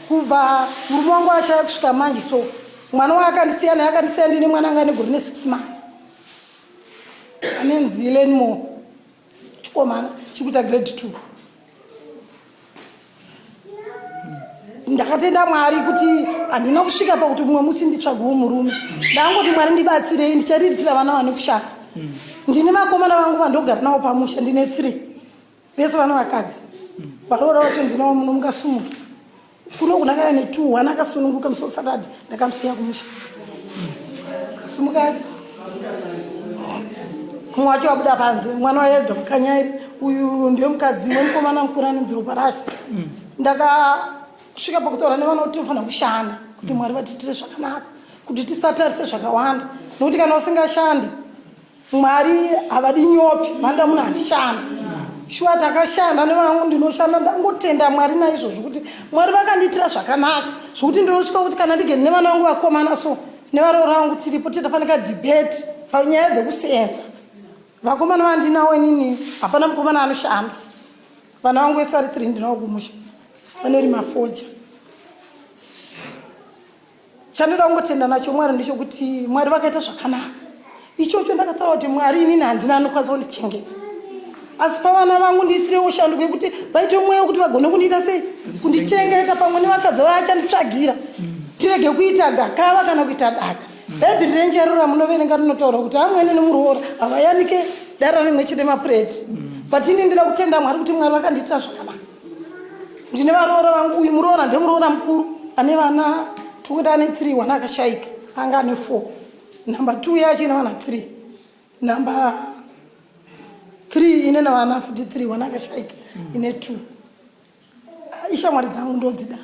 kubva murume wangu ashaya kusvika manje so mwana waakandisiya naye akandisiya ndine mwana anga negore ne 6 months anenzi Lenmore chikomana chikuita grade 2 ndakatenda mwari kuti handina kusvika pakuti mumwe musi nditsvagewo murume ndangoti mwari ndibatsirei ndichariritira vana vane kushanda ndine vakomana vangu vandogara navo pamusha ndine three vese vana vakadzi varoora vacho ndinavo muno mungasumuke kuno kunakaya netwo one akasununguka musi wesaturday ndakamusiya kumusha simukai mumwe wacho wabuda panze mwana waelda mukanyairi uyu ndiye mukadzi wemukomana mukuru anonzi ropa rasi ndakasvika pakutaura nevana kuti tinofanira kushanda kuti mwari vatiitire zvakanaka kuti tisatarise zvakawanda nokuti kana usingashandi Mwari havadi nyope vanoda munhu anoshanda shuwa takashanda nevangu ndinoshanda ndangotenda mwari naizvozvo kuti mwari vakandiitira zvakanaka zvokuti ndinosvika kuti kana ndigeni nevana vangu vakomana so nevaroora vangu tiripo titafanika debate panyaya dzekusenza vakomana vandinawo inini hapana mukomana anoshanda vana vangu vese vari three ndinawo kumusha vanorima foja Chandoda kungotenda nacho Mwari ndechokuti Mwari vakaita zvakanaka. Ichocho ndakataura kuti Mwari inini handina anokwanisa kundichengeta. Asi pavana vangu ndiisirewo shanduko yekuti vaite mweya wekuti vagone kundiita sei kundichengeta pamwe nevakadzi vachanditsvagira. Tirege kuita gakava kana kuita daka. Bhaibheri renjero ramunoverenga rinotaura kuti amwene nemuroora havayanike dara rimwe chete mapureti. But ini ndinoda kutenda Mwari kuti Mwari vakandiitira zvakanaka. Ndine varoora vangu, uyu muroora ndemuroora mukuru ane vana tokuti ane 3 wana akashaika anga ane 4 number 2 yacho ine vana 3 number 3 ine navana futi 3 wana akashaika ine 2 ishamwari dzangu ndodzida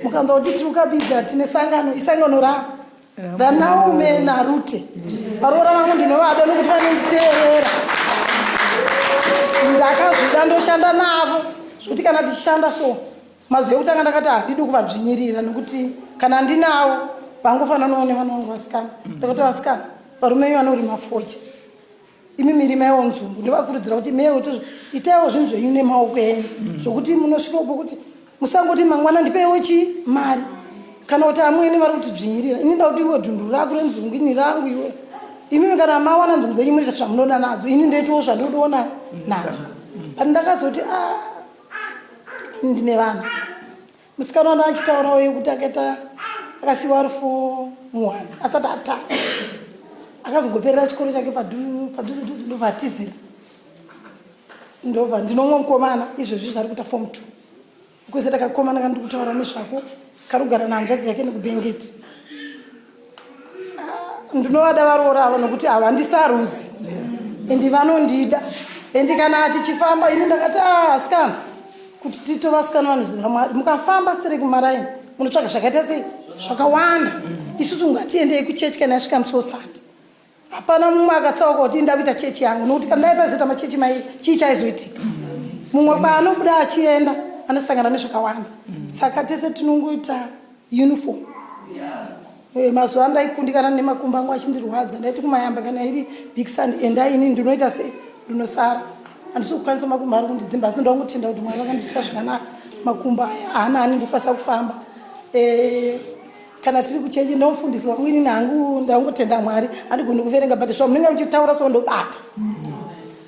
mukanzwa kuti tiri kukabidza tine sangano isangano ra raNaume naRute. Varoora vangu ndinovada nokuti vanonditeerera. Ndakazvida ndoshanda navo zvokuti kana tichishanda so mazuva ekutanga ndakati handidi kuvadzvinyirira nokuti kana ndinavo vangofananawo nevana vangu vasikana. Ndakati vasikana varume vanorima fodya imi mirimaiwo nzungu ndovakurudzira kuti mewo itaiwo zvinhu zvenyu nemaoko enyu mm. zvokuti munosvika pokuti musangoti mangwana ndipeiwo chii mari kana kuti amwene vari kutidzvinyirira ini nda kuti iwe dhunduru rako renzungu ini rangu iwe imimi kana mawana nzungu dzenyu munoita zvamunoda nadzo ini ndoitawo zvandodoona nadzo but ndakazoti a ah, ndine vana Musikana wanda achitaurawo yekuti akaita akasiiwa ari form one asati atanga akazongoperera chikoro chake padhuze dhuze ndobva atizira ndobva ndinomwe mukomana izvezvi zvari kuita form two kwese takakomana kandiri kutaura nezvako kari kugara nehanzvadzi yake nekubengeti ah, ndinovada varoora avo nokuti havandisarudzi endi vanondida endi kana tichifamba ini ndakati ah, asikana kuti tito vasikana vanoziva mwari mukafamba stereki mumaraini munotsvaga zvakaita sei zvakawanda isusu ngatiendei kuchechi kana yasvika musi wosande hapana mumwe akatsauka kuti inda kuita chechi yangu nokuti kana dai paizoita machechi mairi chii chaizoitika mumwe kwaanobuda achienda anosangana nezvakawanda saka tese tinongoita uniform eh, mazuva ano ndaikundikana nemakumbo angu achindirwadza ndaiti kumayamba kana iri big sun endai ini ndinoita sei ndinosara handisi kukwanisa makumbo ari kundidzimba asi ndoda kungotenda kuti mwari vakandiitira zvakanaka makumbo aya haana ani ndikukwanisa kufamba eh, kana tiri kuchechi ndomufundisi wangu ini nangu ndangotenda mwari handigoni kuverenga but zvamunenge muchitaura so ndobata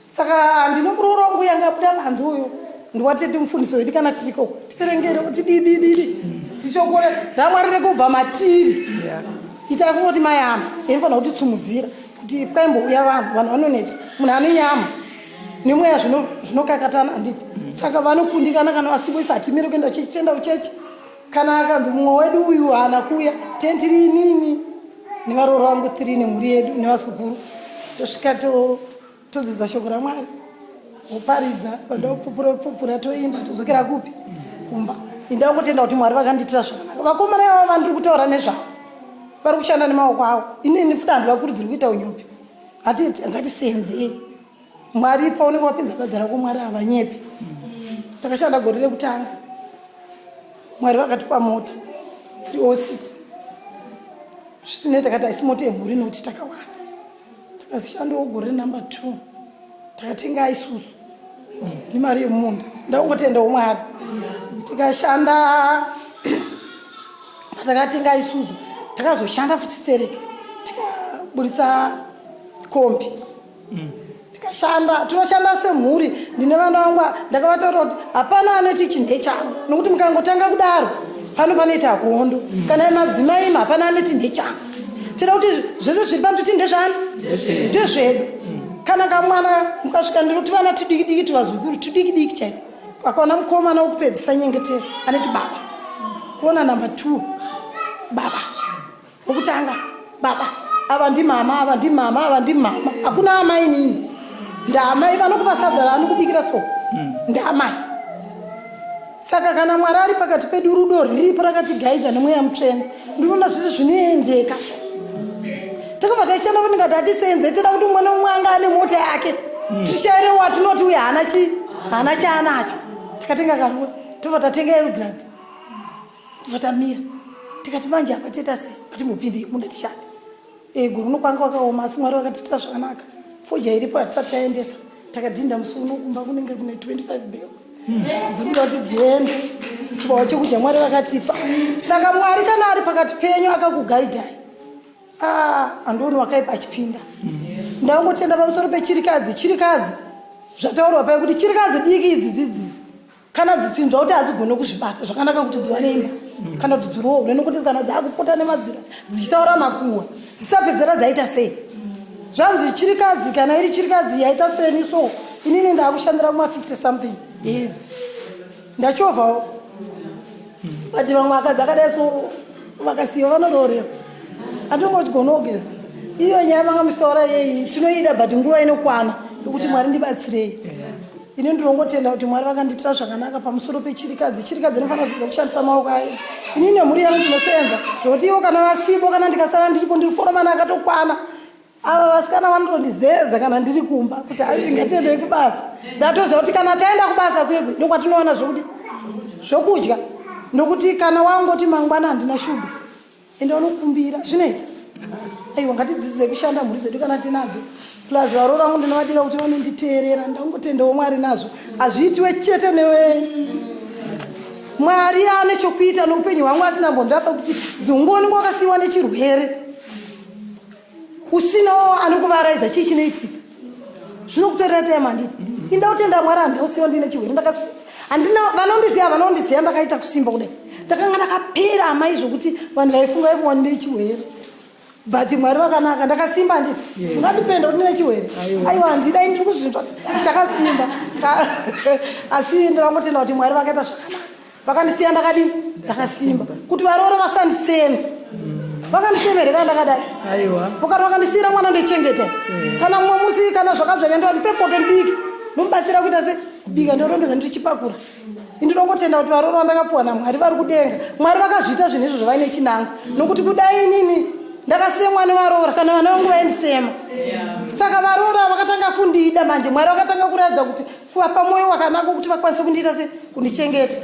saka ndino muroora wangu yanga abuda panze uyo ndiwatete mufundisi wedu kana tiriko tiverengere kuti didididi tichokore ramwari rekubva matiri itai kungoti mayama inofanira kutitsumudzira kuti kwaimbouya vanhu vanhu vanoneta munhu ane nyama nemweya zvinokakatana handiti saka vanokundikana kana vasiboisa hatimire kuenda kuchechi tienda kuchechi kana akanzi mumwe wedu uyu haana kuuya tentiri inini nevaroora vangu tiri nemhuri yedu nevazukuru tosvika todzidza shoko ramwari woparidza vada kupupura pupura toimba todzokera kupi kumba indangotenda kuti mwari vakandiitira zvakanaka vakomana ivavo vandiri kutaura nezvavo vari kushanda nemaoko avo inini futi handivakurudziri kuita unyopi hatiti ngatisenzei mwari paunenge wapinza badza rako mwari havanyepi takashanda gore rekutanga mwari vakatipa mota 306 zvisinei takati haisi mota yemhuri nokuti takawanda. Tikazishandawo gore number 2 takatenga isusu nemari yemumunda. Ndakungotendawo Mwari. Tikashanda patakatenga isusu takazoshanda futi stereki tikaburitsa kombi. Tikashanda, tinoshanda semhuri. Ndine vana vangu ndakavataura kuti hapana anoti ichi ndechangu, nokuti mukangotanga kudaro pano panoita hondo. Kana madzimai imi hapana anoti ndechangu. Tinoda kuti zvese zviri pano titi ndezvani, ndezvedu. Kana kamwana mukasvika ndinoti vana tudiki diki tuvazukuru tudiki diki chaiko, akaona mukomana wokupedzisa nyengetero anoti baba, kuona number 2 baba, wokutanga baba, ava ndimama, ava ndimama, ava ndimama, hakuna amai nini, ndaamai vanokupa sadza raanokubikira so ndaamai. Saka kana Mwari ari pakati pedu, rudo riripo rakatigaidha nemweya mutsvene, ndinoona zvese zvinoendeka so. Takabva taishanda kuti ndingati hatisenze, toda kuti umwe neumwe anga ane mota yake, tishaire watinoti uye haana chi haana chaanacho. Takatenga karori, tobva tatenga Elgrand, tobva tamira tikati manje apa toita sei, ngatimbopindei munda tishande. Gore uno kwanga kwakaoma asi Mwari vakatiitira zvakanaka. Fodya iripo hatisati taendesa. Takadhinda musi uno kumba kunenge kune 25 bills dziri kuda kuti dziende. Chibawo chekudya Mwari vakatipa. Saka Mwari kana ari pakati penyu akakugaidhai, handioni wakaipa achipinda. Ndangotenda pamusoro pechirikadzi. Chirikadzi zvataurwa paye kuti chirikadzi diki idzi dzidzi kana dzitsinzwa kuti hadzigone kuzvibata zvakanaka kuti dziwane imba kana kuti dziroorwe, nekuti kana dzakupota nemadziro dzichitaura makuhwa dzisapedzera dzaita sei. Zvanzi chirikadzi kana iri chirikadzi yaita seni so, inini ndakushandira kuma 50 something years ndachovhawo, but vamwe vakadzi akadai so vakasiyiwa vanoroorerwa handingochigona kugeza. Iyo nyaya manga muchitaura yei tinoida, but nguva inokwana yokuti Mwari ndibatsirei. Ini ndinongotenda kuti Mwari vakandiitira zvakanaka pamusoro pechirikadzi. Chirikadzi inofanira kudzidza kushandisa maoko ayo. Ini nemhuri yangu tinosenza zvokuti ivo kana vasipo, kana ndikasara ndiripo, ndiri foromani akatokwana. Ava vasikana vanotondizeza kana ndiri kumba kuti ai ngatiendei kubasa. Ndatoziva kuti kana taenda kubasa kwekwe ndokwatinowana zvokudi zvokudya, nokuti kana wangoti mangwana handina shuga, enda unokumbira, zvinoita. Aiwa, ngatidzidzise kushanda mhuri dzedu kana tinadzo. Plus varoora vangu ndinovadira kuti vanonditeerera. Ndangotendawo Mwari nazvo. Hazviitiwe chete newe. Mwari ane chokuita noupenyu hwangu asina mbonzvapa kuti dzungoni wakasiyiwa nechirwere usinawo anokuvaraidza, chii chinoitika? Zvinokutorera time, handiti? Inda kutenda Mwari handausiwa ndine chirwere, ndakasiya handina. Vanondiziva vanondiziva, ndakaita kusimba kudai, ndakanga ndakapera amai, zvokuti vanhu vaifunga vaifunga ndine chirwere, but Mwari vakanaka, ndakasimba, handiti? Ungandipenda kuti ndine chirwere? Aiwa, handidai, ndiri kuzvinzwa chakasimba, asi ndinongotenda kuti Mwari vakaita zvakanaka, vakandisiya ndakadii, ndakasimba, kuti varoora vasandiseme. Vakandiseme here kana ndakadai? Vakati vakandisiyira mwana ndechengeta. Kana mumwe musi kana zvakabva ndati pepoto ndibike, ndomubatsira kuita se kubika, ndorongedza ndirichipakura. Indinongotenda kuti varoora vandakapuwa naMwari vari kudenga, Mwari vakazviita zvinhu izvozvo vaine chinangwa, nokuti kudai inini ndakasemwa nevaroora, kana vana vangu vaindisema. Saka varoora vakatanga kundida manje, Mwari vakatanga kuratidza kuti kuvapa mwoyo wakanaka kuti vakwanise kundiita se kundichengeta,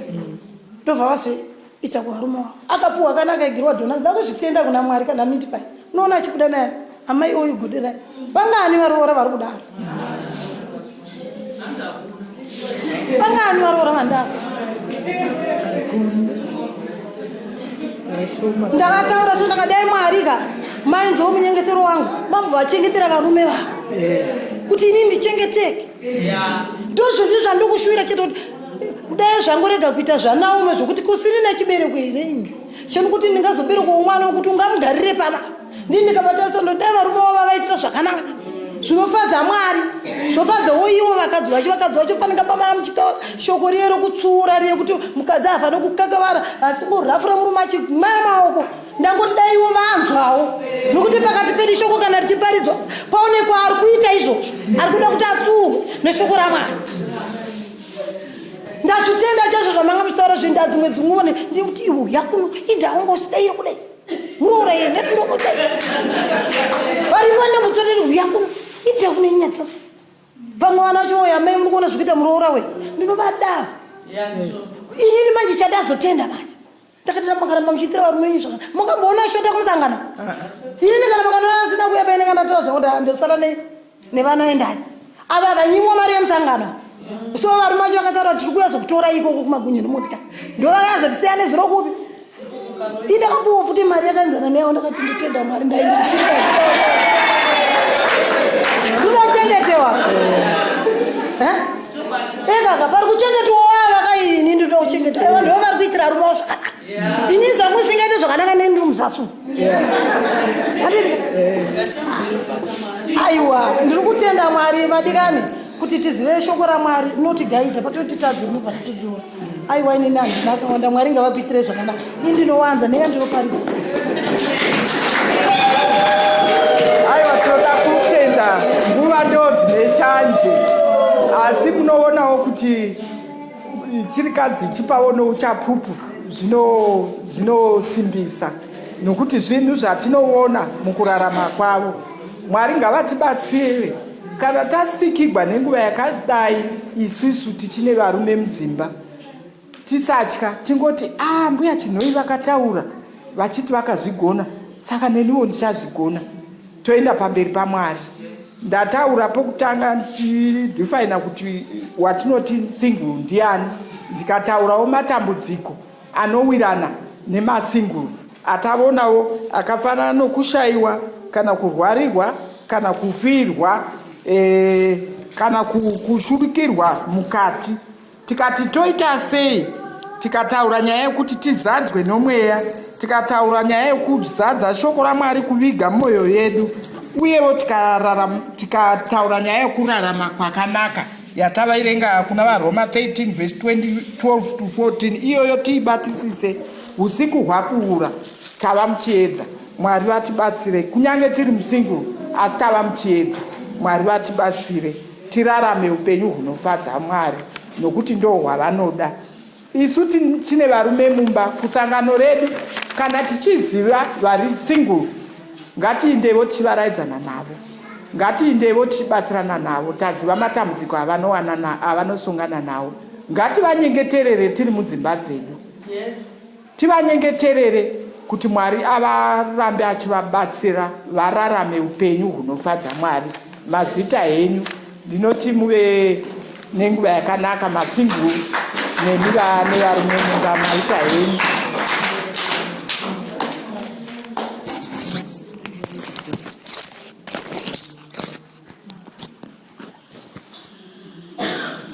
ndobva vazoita kuvarume wavo. Akapuwa kana akaigirwa dhona, ndakuzvitenda kuna Mwari. Kana miti pai unoona achibuda naye amai oyu goderai. Vangani varoora vari kudaro? Vangani varoora vandavo ndavataura so? Ndakadai Mwari ka mainzwawo munyengetero wangu, mambva vachengetera varume vavo kuti inini ndichengeteke. Ndozvo ndizvo zvandikushuvira chete, kuti kudai zvangorega kuita zvaNaume zvokuti kusiri nechibereko here ini chenokuti ndingazoberekwawo mwana wekuti ungamugarire pana ndini. Ndikabatarisa ndodai varume vavo vavaitira zvakanaka zvinofadza Mwari, zvofadzawo ivo vakadzi vacho. Vakadzi vacho fanika pamaya muchitaura shoko riye rokutsiura riye kuti mukadzi hafaniri kukakavara asi kungorafura murume achimaya maoko. Ndangoti dai ivo vanzwawo, nokuti pakati pedu shoko kana richiparidzwa paonekwa ari kuita izvozvo, ari kuda kuti atsiurwe neshoko raMwari. Ndazvitenda chaizvo zvamanga muchitaura zvinda dzimwe dzinguva ndikuti iwo yakuno indaunga usidaire kudai muroora iye netindomutsai varipo ndamutsoreri uya kuno inda kune nyatsaso. Pamwe vana vacho oya mai muri kuona zvikuita muroora we, ndinovada inini manje. Chandazotenda manje. Ndakati makaramba muchiitira varume venyu zvakanaka. Mukamboona shota kumusangano? Inini kana makandiona ndisina kuuya paine kana ndatora zvangu ndosara nei nevana endai. Ava vanyimwa mari yemusangano. So varume vacho vakataura kuti tiri kuuya zokutora ikoko kumagunye nemotika. Ndovakazoti siyane zuro kupi? Indakapuwa futi mari yakaenzana neyawo ndakati ndotenda Mwari ndaenda ndinochengetewa. Eh? Ekaka pari kuchengetwa wava kaini ndinoda kuchengetwa. Ewa ndivo vari kuitira arume wavo zvakanaka. Ini zvangu singaite zvakanaka neni ndiri muzasu. Aiwa ndiri kutenda Mwari vadikani kuti tizive shoko raMwari rinotigaidha patinotitadza rinobva ratidzora. Aiwa inini handina akawanda Mwari ngavakuitire zvakanaka. Ini ndinowanza neyandinoparidza. Aiwa tinoda kutenda nguva ndo dzine shanje asi munoonawo kuti chirikadzi ichipawo nouchapupu zvinosimbisa nokuti zvinhu zvatinoona mukurarama kwavo. Mwari ngavatibatsire kana tasvikigwa nenguva yakadai isusu tichine varume mudzimba tisatya tingoti a ah, mbuya chinhoi vakataura vachiti vakazvigona saka neniwo ndichazvigona toenda pamberi pamwari ndataura pokutanga ndichidefaina kuti watinoti single ndiani ndikataurawo matambudziko anowirana nemasingle atavonawo akafanana nokushaiwa kana kurwarirwa kana kufirwa e, kana kushurikirwa mukati Tikati toita sei? Tikataura nyaya yekuti tizadzwe nomweya, tikataura nyaya yekuzadza shoko raMwari kuviga mumwoyo yedu, uyewo tikataura nyaya yekurarama kwakanaka yatavairenga kuna vaRoma 13 vhesi 12 to 14 iyoyo tiibatisise usiku hwapfuura tava muchiedza. Mwari vatibatsire kunyange tiri musingle asi tava muchiedza. Mwari vatibatsire. Tirarame upenyu hunofadza Mwari nokuti ndohwavanoda. Isu tine varume mumba kusangano redu kana tichiziva vari single ngatiindevo tichivaraidzana navo. Ngatiindevo tichibatsirana navo taziva matambudziko avanosongana nawo. Ngativanyengeterere tiri mudzimba dzedu. Yes. Tivanyengeterere kuti Mwari avarambe achivabatsira vararame upenyu hunofadza Mwari. Mazvita henyu. Ndinoti muve nenguva yakanaka masingle nemi vane varume mumba maita henyu.